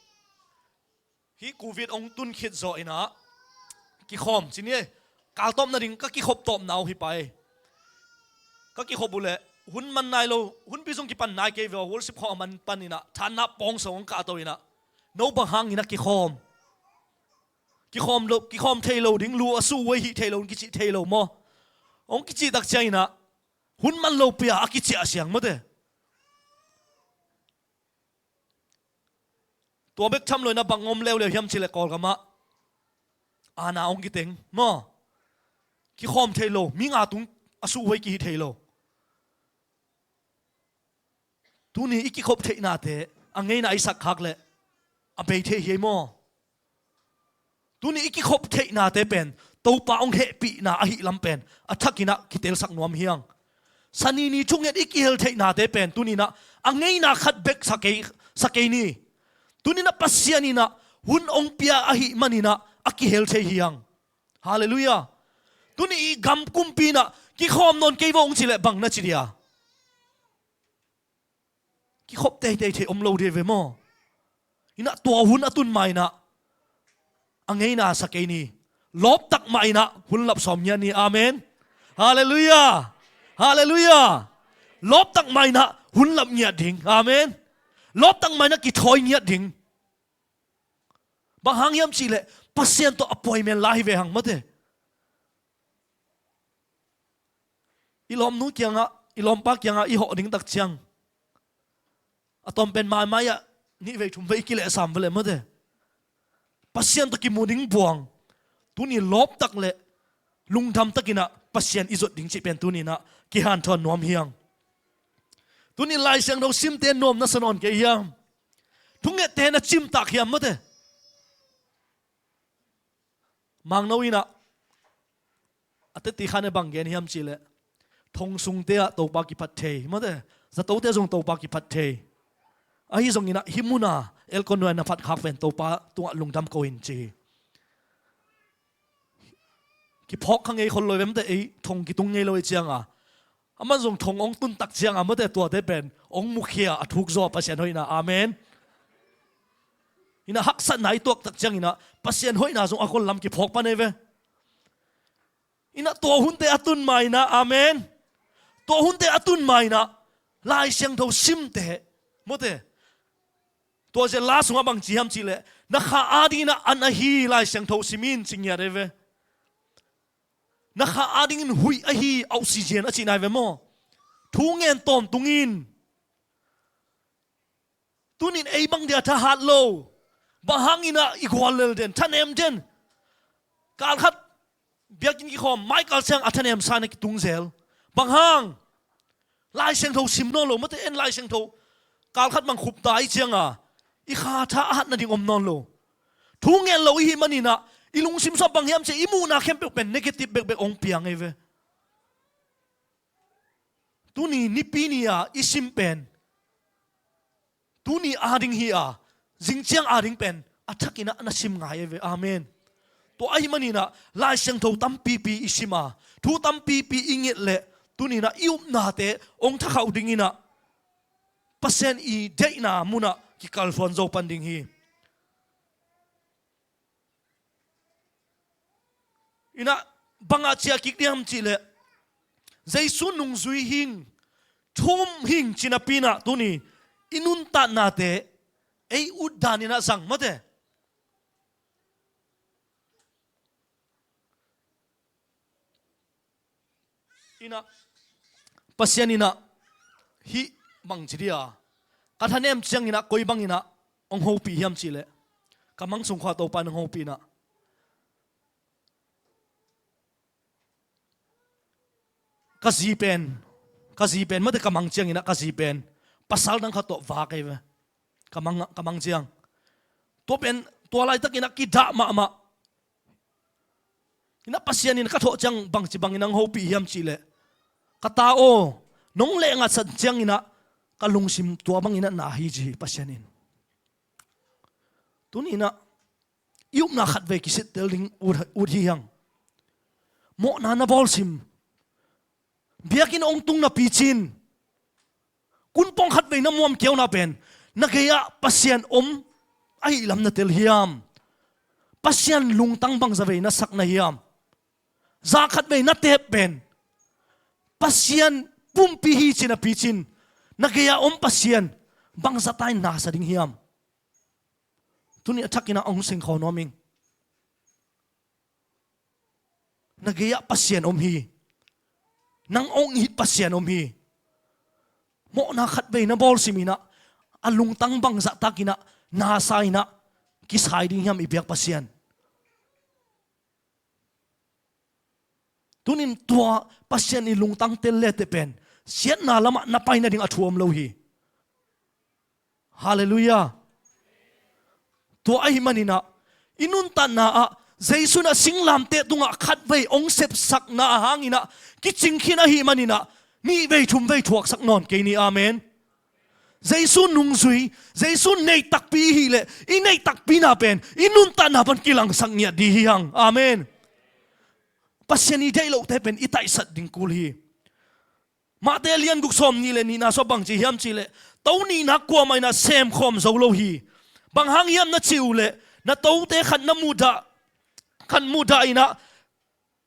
hih Covid hong tun khit zawh in ah kikhawm ci ni e. Kaltawp nading ka kikhop tawpna uh hi pai. Ka kikhop uh leh hun man nai lo, hunpi zong kipan nai kei ve aw, worship khawng a man pan in ah thanna pawngsa hong kahto in ah, no bang hangin ah kikhawm? Kikhawm lo, kikhawm thei lo ding, lu a su uh ahi thei lo, kicih thei lo maw? Hong kicih tak ciangin ah hun man lo pi-a a kiciah siang mawte. Tua bek tham lo-in ah bang om leuleu hiam cih leh Kawlgam ah aana hong kiteng maw? Kikhawm thei lo, mi nga tung a su uh ahi kihi thei lo. Tuni i kikhop theihnate a ngeina i sak khak leh a bei thei hi ei maw? Tuni i kikhop theihnate pen Topa hong hehpihna ahih lam pen a thakin ah kitelsak nuam hi hang. Sanini thunget i kihel theihnate pen tuni-in ah a ngeina khat bek sa kei, sa kei ni. Tuni-in ah Pasian in ah hun hong pia ahih manin ah a kihel thei hi hang. Halleluiah. Tuni i gam kumpi-in ah kikhawm nawn kei vo hong cih leh bang na ci dia? Kikhop teitei thei om lo ding ve maw? Inah tua hun a tun ma inah a ngeina sa kei ni. Lawptak mah inah hun lap sawm ngiat ni. Amen. Halleluiah. Halleluiah. Lawptak mah inah hun lap ngiat ding. Amen. Lawptak mah inah kithawi ngiat ding. Bang hang hiam cihleh Pasian tawh a puai men lai hi ve hang mate. I lawmnu kiangah, i lawmpa kiangah i hawh ding tak ciang a tawm pen maimai ah nih vei thum vei i kilehsam veleh mate. Pasian tawh kimu ding buang. Tuni lawptak le lungdam takinah Pasian i zot ding cih pen tuninah kihanthawn nuam hi hang. Tuni Lai Siangtho simte nuam nasa nawn kei hiam? Thungette na cimtak hiam mate. Mangno inah a teti khan e bang gen hiam cihleh thong sungte ah Topa kiphat thei mate. Zatote zong Topa kiphat thei. Ahi zonginah hih muna elkon nuai na phat khak pen Topa tungah lungdam ko in ci hi. Kiphawk kha ngei khol lo i vemte ei thong kitung ngei lo i cianga aman zong thong ong tuntak cianga mate tuate pen ong mukhia a thuk zaw Pasian hoihna. Amen. Inah haksatna i tuaktak cianginah Pasian hoihna zong a gollam kiphawk pan ei ve. Inah tua hunte a tun ma inah. Amen. Tua hunte a tun ma inah Lai Siangtho simte mate. Tua zia la sungah bang ci hiam cihleh na kha adinginah an ahi Lai Siangtho simin ci ngiat ei ve. Na kha adingin huih ahi oxygen a cihna hi ve maw? Thu ngen tawntungin. Tunin ei bang dia thahat lo. Bang hanginah i guallel den, thanem den. Kalkhat biakinn kikhawm maikal ciang a thanemsa na kitung zel. Bang hang? Lai Siangtho sim nawn lo mate. En Lai Siangtho kalkhat bang khupta i cianga i kha tha a hat nading om nawn lo. Thu ngen lo i hih maninah i lungsim sungah bang hiam ciah i muhna khempeuh pen negative bekbek ong piang ei ve. Tuni nipi ni-a i sim pen tuni ading hi-a zingciang ading pen a thakinah na sim ngai ei ve. Amen. Tua ahi maninah Lai Siangtho tampipi i sima thu tampipi i nget leh tuninah i upnate ong thakhauh dinginah Pasian i deihna munah kikalsuan zo pan ding hi. Inah bangah ciah kik diam cihleh Jesu nungzui hing thum hing cinapinah tuni i nuntatnate ei utdan inah zang mate. Inah Pasian inah hih bang ci dia ka thanem cianginah koi banginah ong hopih hiam cihleh ka mang sungkhua Topa in ong hopih inah ka zi pen ka zi pen mate ka mang cianginah ka zi pen pasal dang khat tawh vak ei ve. Ka mang, ka mang ciang tua pen tua laitakinah kidah mahmah. Inah Pasian in ka thawh ciang bangci bangin ang hopih hiam cihleh ka ta aw nong lehngatsan cianginah ka lungsim tua banginah na hi ci hi Pasian in. Tuninah i upna khatvei kisittel ding ut, ut hi hang. Mawhna na bawlsim biakinn ong tung napi cin kunpong khatvei na muam kiauna pen na gei-ah Pasian om ahih lam na tel hiam? Pasian lungtang bangza vei na sak na hiam? Za khatvei na tep pen Pasian pumpi hi cin a picin na gei-ah om Pasian bangzata in nasa ding hiam? Tuni a thakinah ong sengkhaw nuam ing. Na gei-ah Pasian om hi. Nang hong it Pasian om hi. Mawhna khatvei na bawl sim inah, a lungtang bangzahtak inah, nasa inah kisai ding hiam i biak Pasian? Tunin tua Pasian i lungtang tel leteh pen siatna lamah na pai nading a thu om lo hi. Halleluiah. Tua ahih maninah i nuntatna ah Jesu in a singlamteh tungah khatvei hong sepsakna a hanginah kicing khin ahih maninah nihvei thumvei thuaksak nawn kei ni. Amen. Jesu nungzui, Jesu nei takpi ihileh i nei takpina pen i nuntatna pan kilangsak ngiat ding hi hang. Amen. Pasian i deih lohte pen i taisat ding kul hi. Matthai a lian guk sawm nih le nihna sua bang ci hiam cihleh, to nihna kuamah inah semkhawm zo lo hi. Bang hang hiam na cih uhleh, na tote khat na muhdah, khat muhdah inah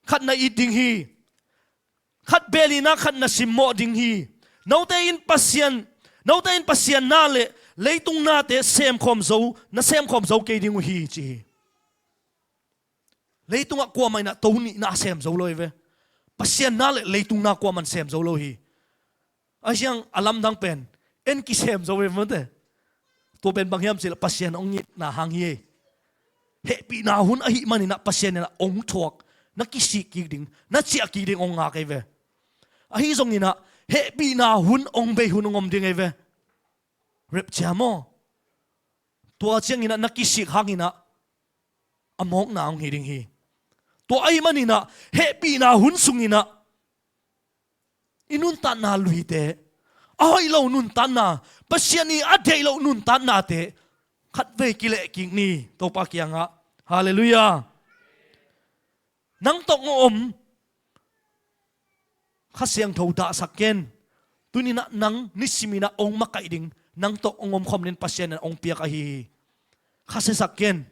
khat na it ding hi. Khat beel inah khat na simmawh ding hi. Note in Pasian, note in Pasian na le leitung nate semkhawm zo, na semkhawm zo kei ding uh hi, ci hi. Leitungah kuamah inah to nihna sem zo lo hi ve. Pasian na le leitung na kuamah sem zo lo hi. A hiang a lamdang pen en kisem zo ve mate. Tua pen bang hiam cihleh Pasian hong itna hang hi. Hehpihna hun ahih maninah Pasian inah hong thuak, na kisik kik ding, na ciah kik ding hong ngak ei ve. Ahi zonginah hehpihna hun hong bei hun hong om ding ei ve. Rapture maw? Tua cianginah na kisik hanginah a mawkna hong hi ding hi. Tua ahih maninah hehpihna hun sunginah i nuntatna luite, a hoih lo nuntatna, Pasian i a deih loh nuntatnate khatvei kilehkik ni Topa kiangah. Halleluiah. Nang tawh hong om Kha Siangtho dahsak ken. Tuninah nang nisiminah hong makaih ding, nang tawh hong omkhawm ding Pasian in hong piak ahi hi. Kha siasak ken.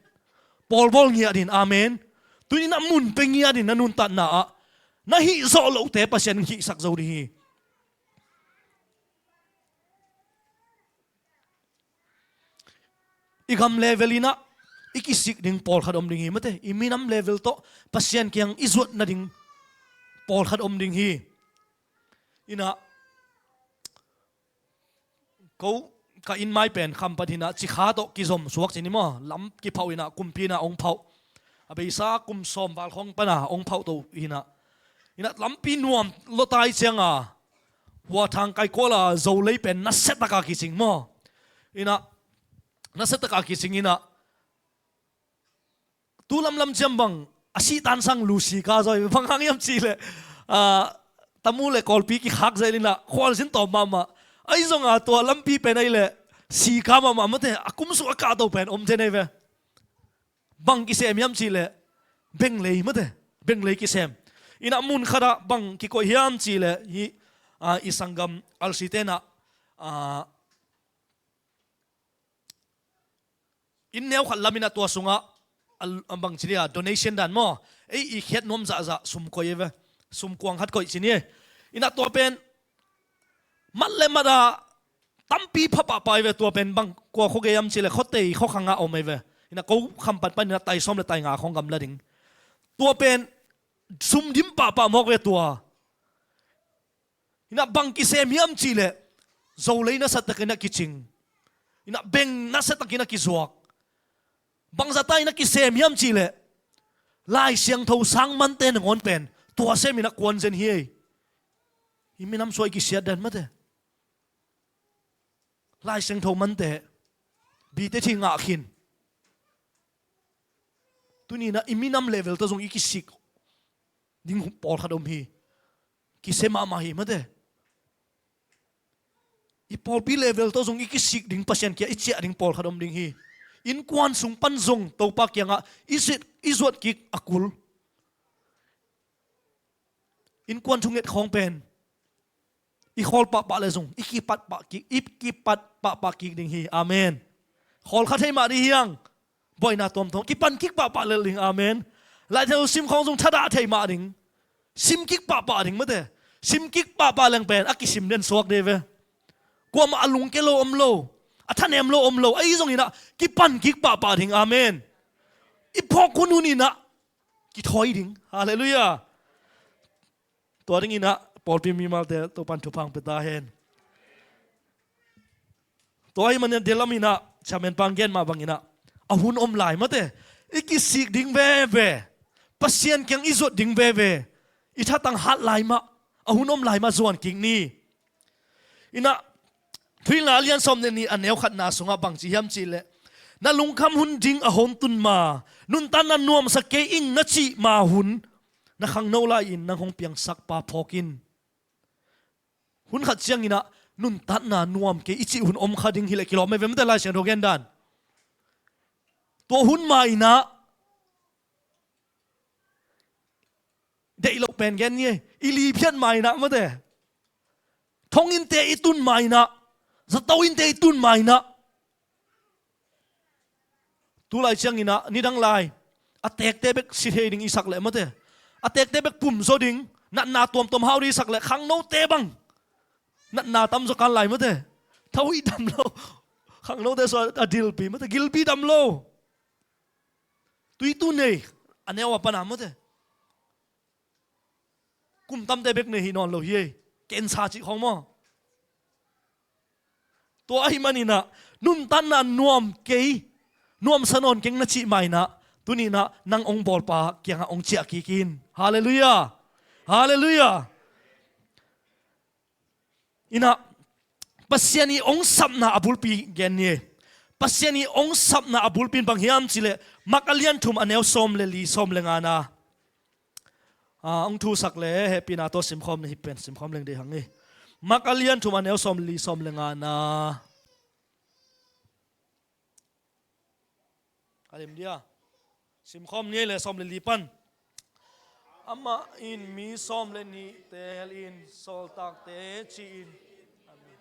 Pawlbawl ngiat in. Amen. Tuninah mun pia ngiat in na nuntatna ah. Na hihzawh lohte Pasian in hihsak zo ding hi. I gam level inah i kisik ding pawlkhat om ding hi mate. I minam level tawh Pasian kiang i zuat nading pawlkhat om ding hi. Inah ko ka inn mai pen Khampat hinah Cikha tawh kizom suak ci ni maw. Lam kiphauh inah kumpi inah hong phauh. A beisa kum sawm val khawng pana hong phauh to hinah. Inah lampi nuam lawtai cianga hua thang kaikuala Zolei pen nasiataka kicing maw. Inah nasiataka kicing inah tu lamlam ciam bang a sihtan sang lu sika zaw hi. Bang hang hiam cihleh, ah, tamu le kawlpi kikhak zaw inah khualzin tawm mahmah. Ahi zonga tua lampi pen ahileh sika mahmah mate. A kumsuk a kahto pen om den ahi ve. Bang kisem hiam cihleh benglei mate. Benglei kisem. Inah mun khatah bang kikoih hiam cihleh hi, ah, i sanggam alsi tenah, ah, inn neu khat lam inah tua sungah a, a bang ci dia donation dan maw. Ei i khiat nuam zahzah sum koih ei ve. Sum kuang khat koih ci ni. Inah tua pen mat le mat ah tampi pha pahpah ei ve. Tua pen bang kua khua gei hiam cihleh khuatei khuakhang ah om ei ve. Inah ko Khampat pan inah tai sawm le tai nga khawng gamla ding. Tua pen sum dim pahpah mawk ve tua. Inah bang kisem hiam cihleh Zolei nasiatakin a kicing. Inah beng nasiatakin a kizuak. Bangzahta inah kisem hiam cihleh Lai Siangtho sang mante nangawn pen tua sem inah kuan zen hi ei. I minam suai kisiat dan mate. Lai Siangtho mante bite thi ngah khin. Tuninah i minam level tawh zong i kisik ding pawlkhat om hi. Kisia mahmah hi mate. I pawlpi level tawh zong i kisik ding Pasian kiang i ciah ding pawlkhat om ding hi. Innkuan sung pan zong Topa kiangah i zuat, i zuat kik a kul. Innkuan thunget khawng pen i khawl pahpah le zong i kipat pah kik, i kipat pahpah kik ding hi. Amen. Khawl kha thei mah ding hi hang. Buaina tuamtuam kipan kik pahpah lel ding. Amen. Laithei sim khawng zong thadah thei mah ding. Sim kik pahpah ding mate. Sim kik pahpah leng pen a kisim den suak ding ve. Kuamah a lungke lo om lo, a thanem lo om lo, ahi zonginah kipan kik pahpah ding. Amen. I phawk hun hun inah kithawi ding. Halleluiah. Tua dinginah pawlpi mimalte Topan thupha hong pia ta hen. Tua ahih manin a delam inah chairman pang gen mah banginah a hun om lai mate. I kisik ding veve, Pasian kiang i zuat ding veve, i thatang hat lai mah, a hun om lai mah zuan kik ni. Inah Thuhilhna a lian sawm le nih a neu khatna sungah bangci hiam cihleh, na lungkham hun ding a hong tun ma, nuntakna nuamsa kei ing na cih ma hun, na khangno lai-in nang hong piangsak pa phawk in. Hun khat cianginah nuntatna nuam kei i cih hun om kha ding hileh kilawm ei ve mate Lai Siangtho gen dan. Tua hun ma inah deih loh pen gen ni ei. I li phiat ma inah mate. Thong innte i tun ma inah, zato innte i tun ma inah. Tulai cianginah nidang lai a tekte bek si thei ding i sak leh mate, a tekte bek pum zaw ding, natna tuamtuam hau ding i sak leh khangnote bang natna tam zaw kan lai mate. Tho i dam lo. Khangnote sua a dilpi mate, gilpi dam lo. Tui tu nei a neu a pana mate. Kum tamte bek nei hi nawn lo hi ei. Cancer cih khawng maw. Tua ahih maninah nuntatna nuam kei, nuamsa nawn keng na cih ma inah tuninah nang hong bawlpa kiangah hong ciah kik in. Halleluiah. Halleluiah. Inah Pasian i hong sapna a bulpi gen ni. Pasian i hong sapna a bulpi in bang hiam cihleh Mak a lian thum a neu sawm le li, sawm le ngana. Ah, hong thusak le hehpihna tawh simkhawm ni hi pen, simkhawm leng dei hang hi. Mak a lian thum a neu sawm le li, sawm le ngana. A lem dia. Simkhawm ni le sawm le li pan. Amah in mi sawm le nihte hel in sawltakte ci-in. Amen.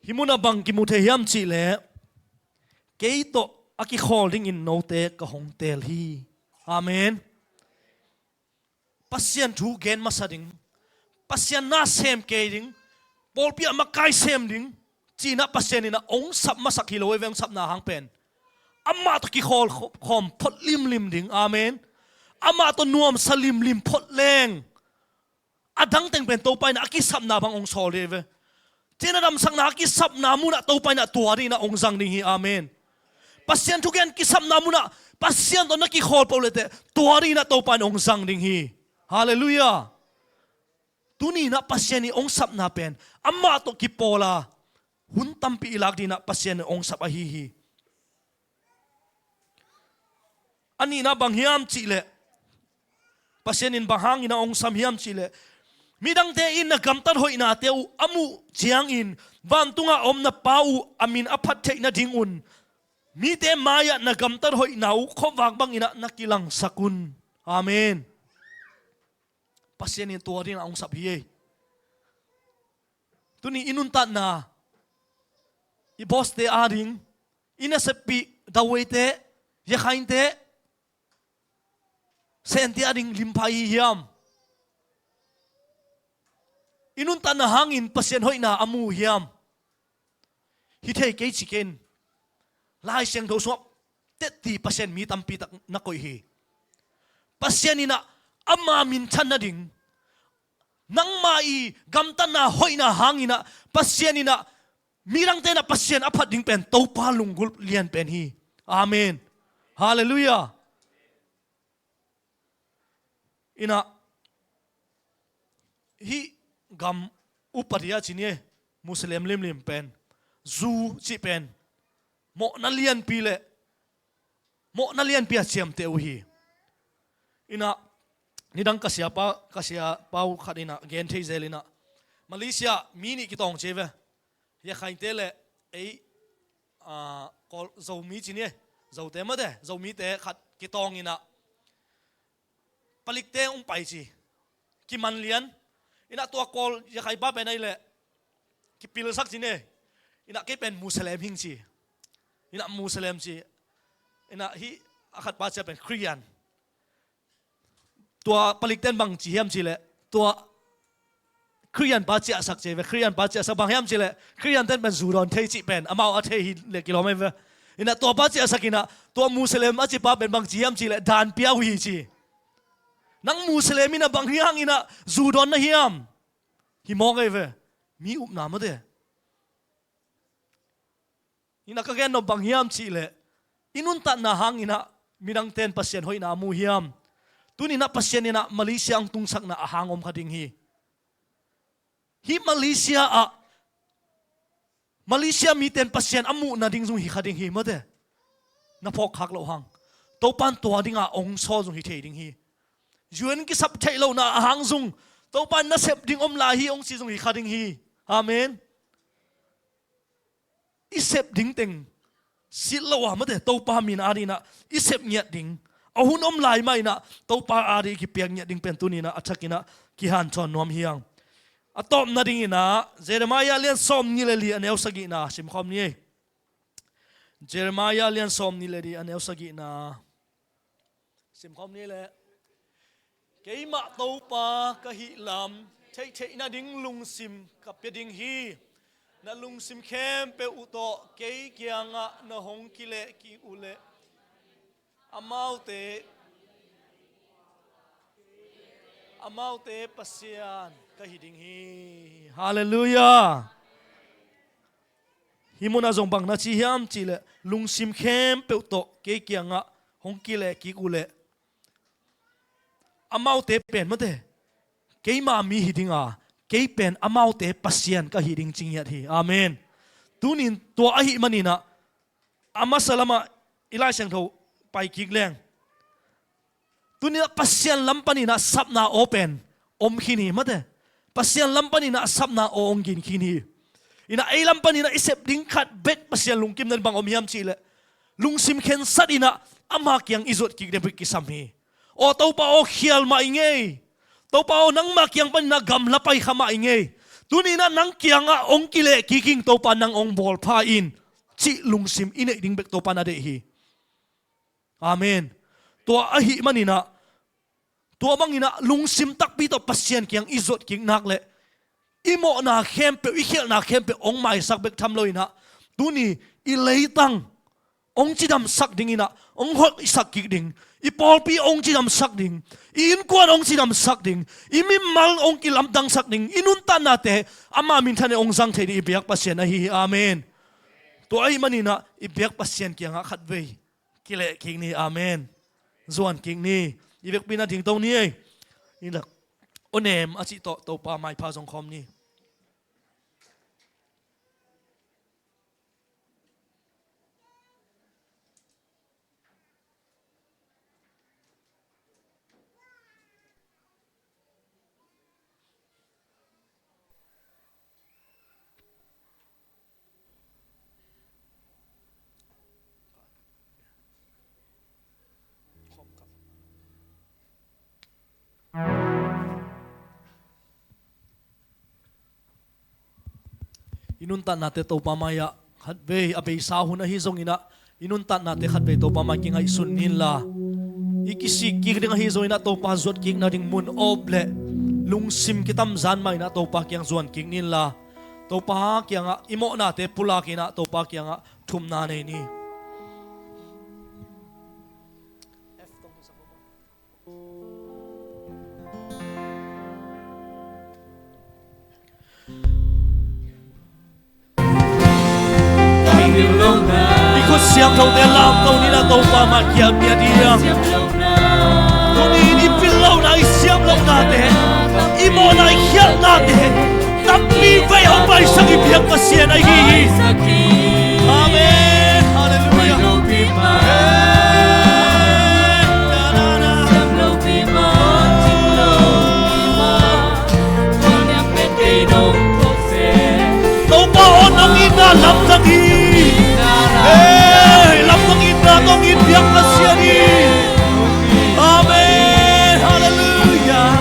Hih munah bang kimu thei hiam cihleh, kei tawh a kikhawl dingin note ka hong teel hi. Amen. Pasian thu gen masa ding, Pasian na sem kei ding, pawlpi ah makai sem ding, cinah Pasian inah hong sap masak hi lo ei ve, hong sapna hang pen. Amah tawh kikhawl khawm phot limlim ding. Amen. Amah tawh nuamsa limlim phot leng, a dang teng pen Topa inah a kisapna bang hong sawl ding ei ve. Cinah damsakna a kisapna munah Topa inah tua dinginah hong zang ding hi. Amen. Pasian thugen kisapna munah Pasian tawh na kikhawl peuh lehteh tua dinginah Topa in hong zang ding hi. Halleluiah. Tuninah Pasian i hong sapna pen amah tawh kipawla hun tampi i lak dinginah Pasian in hong sap ahi hi. A nihna bang hiam cihleh, Pasian in bang hangin a hong sam hiam cihleh, midangte in na gamtat hoihnate uh a muh ciangin vantungah a om na Pa uh a min a phat theih nadingun mite mai-ah na gamtat hoihna uh khuavak banginah na kilangsak un. Amen. Pasian in tua dinginah hong sap hi ei. Tuni i nuntatna, i bawste ading, i naseppih Daweite, Yakhainte, Sente ading limpa i hi hiam? I nuntatna hangin Pasian hoihna a mu uh hiam? Hi thei kei ci ken. Lai Siangtho sungah tetti Pasian mi tampi tak na koih hi. Pasian inah ama minthan nading, nangmah i gamtatna hoihna hanginah Pasian inah midangte inah Pasian a phat ding pen Topa lunggulh lian pen hi. Amen. Halleluiah. Inah hih gam upadia ci ni e, Muslim limlim pen, zu cih pen mawhna lianpi le mawhna lianpi a ciamteh uh hi. Inah nidang ka siapa, ka siapa uh khat inah gen thei zel inah Malaysia mi nih kitawng ci ei ve. Yakhainte le ei, ah, Kawl, Zomi ci ni e, Zote mate, Zomite khat kitawng inah palikte hong pai ci. Kiman lian. Inah tua Kawl Yakhai pa pen ahih leh kipilsak ci ni e. Inah kei pen Muslim hing ci. Inah Muslim ci. Inah hih a khat pa ci a pen Khristian. Tua palikten bang ci hiam cih leh, tua Khristian pa ciahsak ci ve, Khristian pa ciahsak bang hiam cih leh, Khristian ten pen zu dawn thei cih pen amau a thei hi leh kilawm hi ve. Inah tua pa ciahsak inah, tua Muslim a ci pa pen bang ci hiam cih leh, dan pia uh hi ci. Nang Muslim inah bang hang inah zu dawn na hiam? Hi mawk hi ve. Mi upna mate. Inah ka gen nop bang hiam cih leh, i nuntatna hang inah midangten Pasian hoihna a mu hiam? Tuni inah Pasian inah Malaysia hong tungsakna a hang om kha ding hi. Hih Malaysia ah, Malaysia miten Pasian a muh nading zong hi kha ding hi mate. Na phawk khak loh hang, Topan tua dinga hong sawl zong hi thei ding hi. U N kisap theih lohna a hang zong, Topan na sep ding om lai hi hong ci zong hi kha ding hi. Amen. I sep ding teng silh lo a mate, Topa min a dinah i sep ngiat ding. A hun om lai mah inah Topa a dih kipiak ngiat ding pen tuni inah a thakinah kihanthawn nuam hi hang. A tawpna dinginah Jeremiah lian sawm nih le li a neu sagihna simkhawm ni ei. Jeremiah lian sawm nih le li a neu sagihna. Simkhawm ni le. Keimah Topa ka hih lam theihtheih nading lungsim ka pia ding hi. Na lungsim khempeuh uh tawh kei kiangah na hong kileh kik uh leh amaute, amaute Pasian ka hi ding hi. Halleluiah. Hih munah zong bang na ci hiam cih leh, lungsim khempeuh tawh kei kiangah hong kileh kik uh leh amaute pen mate, keima mi hi dinga, kei pen amaute Pasian ka hi ding ci ngiat hi. Amen. Tunin tua ahih maninah a masa lamah i Lai Siangtho pai kik leng, tuninah Pasian lam paninah sapna aw pen om khin hi mate. Pasian lam paninah sapna aw hong gin khin hi. Inah ei lam paninah i sep ding khat bek Pasian lungkimna in bang om hiam cih leh, lungsim khensat inah ama kiang i zuat kik ding bek kisam hi. Aw Topa aw, khial mah i ngei. Topa aw, nangmah kiang paninah gamla pai kha mah i ngei. Tuninah nang kiangah hong kileh kik ing, Topa nang hong bawl pha in, cih lungsim i neih ding bek Topa na deih hi. Amen. Tua ahih maninah, tua banginah lungsim takpi tawh Pasian kiang i zuat kik nak leh, i mawhna khempeuh, i khialhna khempeuh hong maisak bek tham loinah, tuni i leitang hong cidamsak dinginah hong hoihsak kik ding, i pawlpi hong cidamsak ding, i innkuan hong cidamsak ding, i mimal hong kilamdangsak ding, i nuntatnate ama minthan in hong zang thei ding i biak Pasian ahi hi. Amen. Tua ahih maninah i biak Pasian kiangah khatvei kileh kik ni. Amen. Zuan kik ni. I vekpi na dingto ni ei. Inah, aw nem a cih tawh Topa maipha zong khawm ni. I nuntatnate Topa mai-ah khatvei a beisa hun ahi zonginah, i nuntatnate khatvei Topa mai kingaihsun ninla, i kisik kik ding ahi zonginah Topa zuat kik nading mun awp le lungsim kitamzan mah inah Topa kiang zuan kik ninla, Topa kiangah i mawhnate pulak inah Topa kiangah thumna nei ni. I khut siangthote lamto ni inah Topa mah kiang ngiat ding. Tuni in i pil lohna, i siam lohnate, i mawhna, i khialhnate tampi vei hong maisak i biak Pasian ahi hi. Amen. Halleluiah. Topa aw, nong itna lamdang hi. Hey, lamdang itna tawh i biak Pasian hi. Amen. Halleluiah.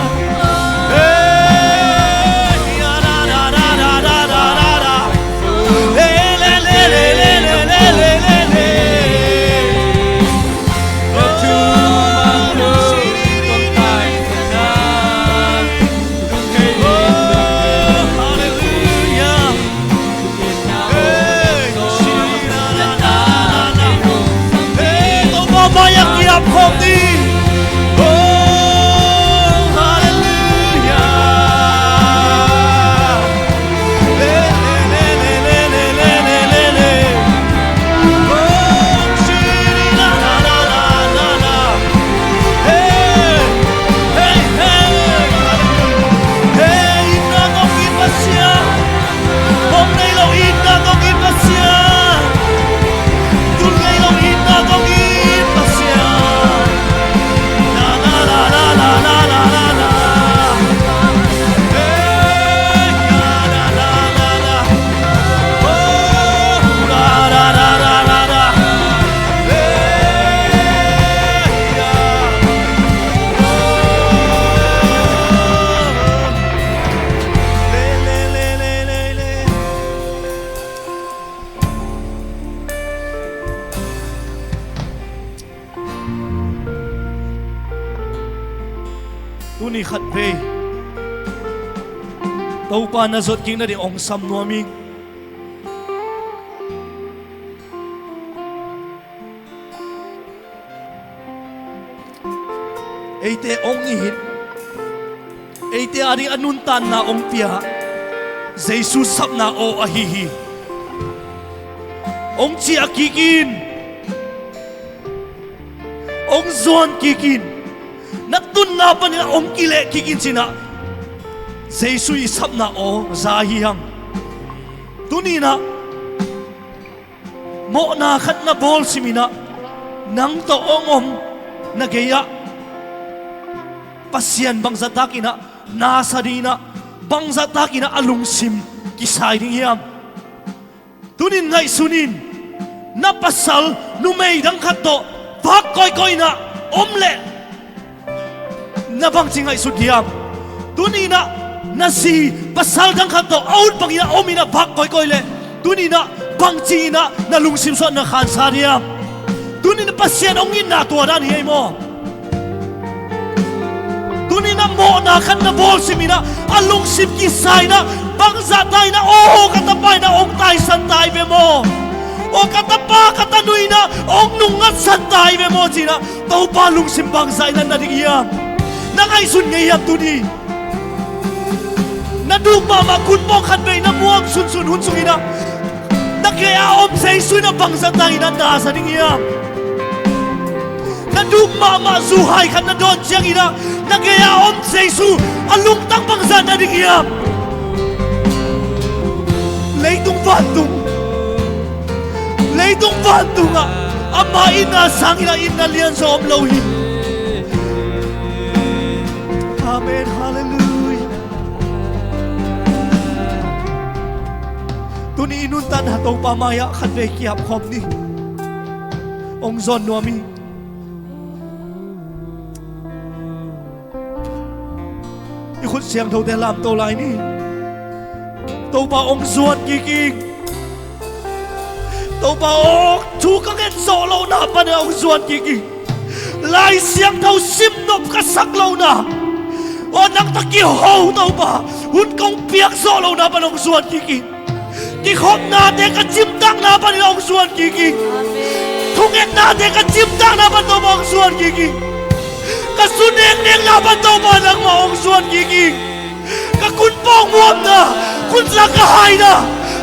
Ni khat vei Topa na zot kik nading hong sam nuam ing. Eite hong it, eite ading a nuntakna hong pia Jesu sapna aw ahi hi. Hong ciah kik in, hong zuan kik in, na tunna panin ah hong kileh kik in ci-in ah Jesu i sapna aw za hi hang. Tuni-in ah mawhna khat na bawl simin ah nang tawh hong om na gei-ah Pasian bangzah takin ah na sa ding in ah, bangzah takin ah a lungsim kisai ding hiam? Tuni-in ngaihsun in, na pasal numei dang khat tawh vak kawikawi in ah om leh na bangci ngaihsut diam? Tuni-in ah na zi pasal dang khat tawh a ut bangin ah om in ah vak kawikawi leh tuni-in ah bangci-in ah na lungsim sungah na khansa diam? Tuni-in ah Pasian hong itna tua dan hi ei maw? Tuni-in ah mawhna khat na bawl simin ah a lungsim kisai in ah bangzah ta in ah, aw ka tapa in ah hong taisan ta hi ve maw? Aw ka tapa ka tanu in ah hong nungngatsan ta hi ve maw ci-in ah Topa lungsim bangzah in ah na ding hiam? Na ngaihsun ngei hiam tuni? Na duh mahmah kun pawng khat vei na muam sunsun hun sungin ah na gei-ah om Jesu in ah bangzah ta in ah na sa ding hiam? Na duh mahmah zuhai khat na dawn ciangin ah na gei-ah om Jesu a lungtang bangzah na ding hiam? Leitung vantung, leitung vantungah ama itna sangin ah itna lianzaw om lo hi. Amen. Halleluiah. Tuni i nuntakna Topa mai-ah khat vei kiap khawm ni. Hong zawn nuam hi. I khut siangthote lamto lai ni. Topa hong zuan kik ing. Topa aw, thu ka nget zawh lohna panin ah hong zuan kik ing. Lai Siangtho sim nop ka sak lohna, aw nang tawh kiho Topa hun kong piak zawh lohna panin ah hong zuan kik ing. Kikhopnate ka cimtakna panin ah hong zuan kik ing. Thungetnate ka cimtakna pan Topa hong zuan kik ing. Ka su nengnengna pan Topa nangmah hong zuan kik ing. Ka kun pawng muamna, kun zang ka haina,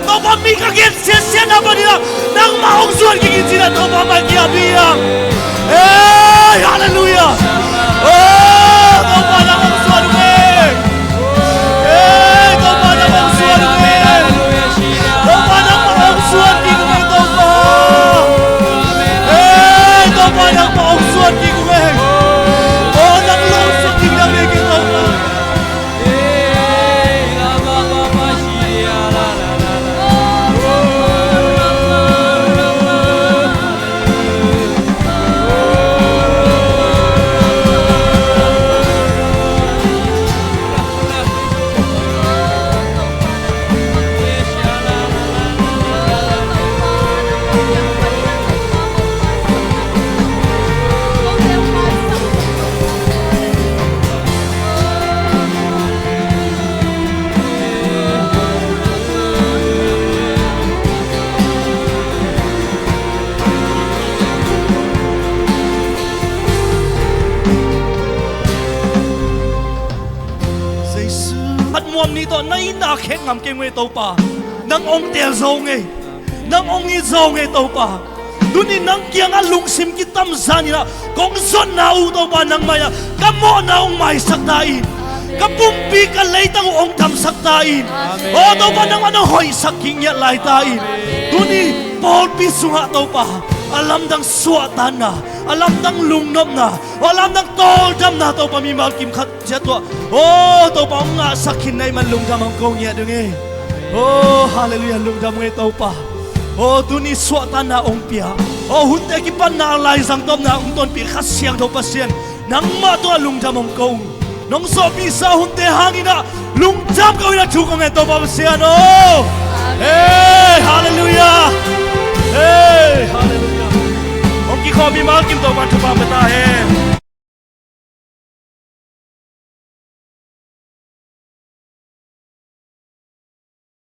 Topa mi ka gen siatsiatna panin ah nangmah hong zuan kik in ci-in ah Topa mai kiap hi hang. Ei, halleluiah. Oh, Topa nang hong zuan uh e. Ei, Topa nang hong zuan uh e. Topa nangmah hong zuan kik uh e Topa. Ei, Topa nangmah hong zuan kik uh e. Oh, nang lawng suk kik nang hi kik Topa. Jesu, phatmuam ni tawh na itna khek ngam kei ung ei Topa. Nang hong teel zo ung ei. Nang hong it zo ung ei Topa. Tuni nang kiangah lungsim kitamzan in ah kong zonna uh Topa nang mai-ah ka mawhna hong maisak ta in. Ka pumpi ka leitang uh hong damsak ta in. Aw Topa nangmah nang hoihsak kik ngiat lai ta in. Tuni pawlpi sungah Topa a lamdang suahtakna, a lamdang lungnopna, a lamdang tawldamna Topa mimal kim khat ciat tuah. Aw Topa hong ngahsak khin na hih man lungdam hong ko ngiat ung ei. Aw halleluiah, lungdam ung ei Topa. Aw tuni suahtakna hong pia, aw hunte kipatna a laizang tawpna hong tonpih Kha Siangtho Pasian nangmah tungah lungdam hong ko ung. Nong sawhpihsa hunte hangin ah lungdam ko in ah thu kong ngen Topa Pasian aw. Ei halleluiah. Ei halleluiah. Hong kikhawm mimal kim Topa thupha pia ta hen.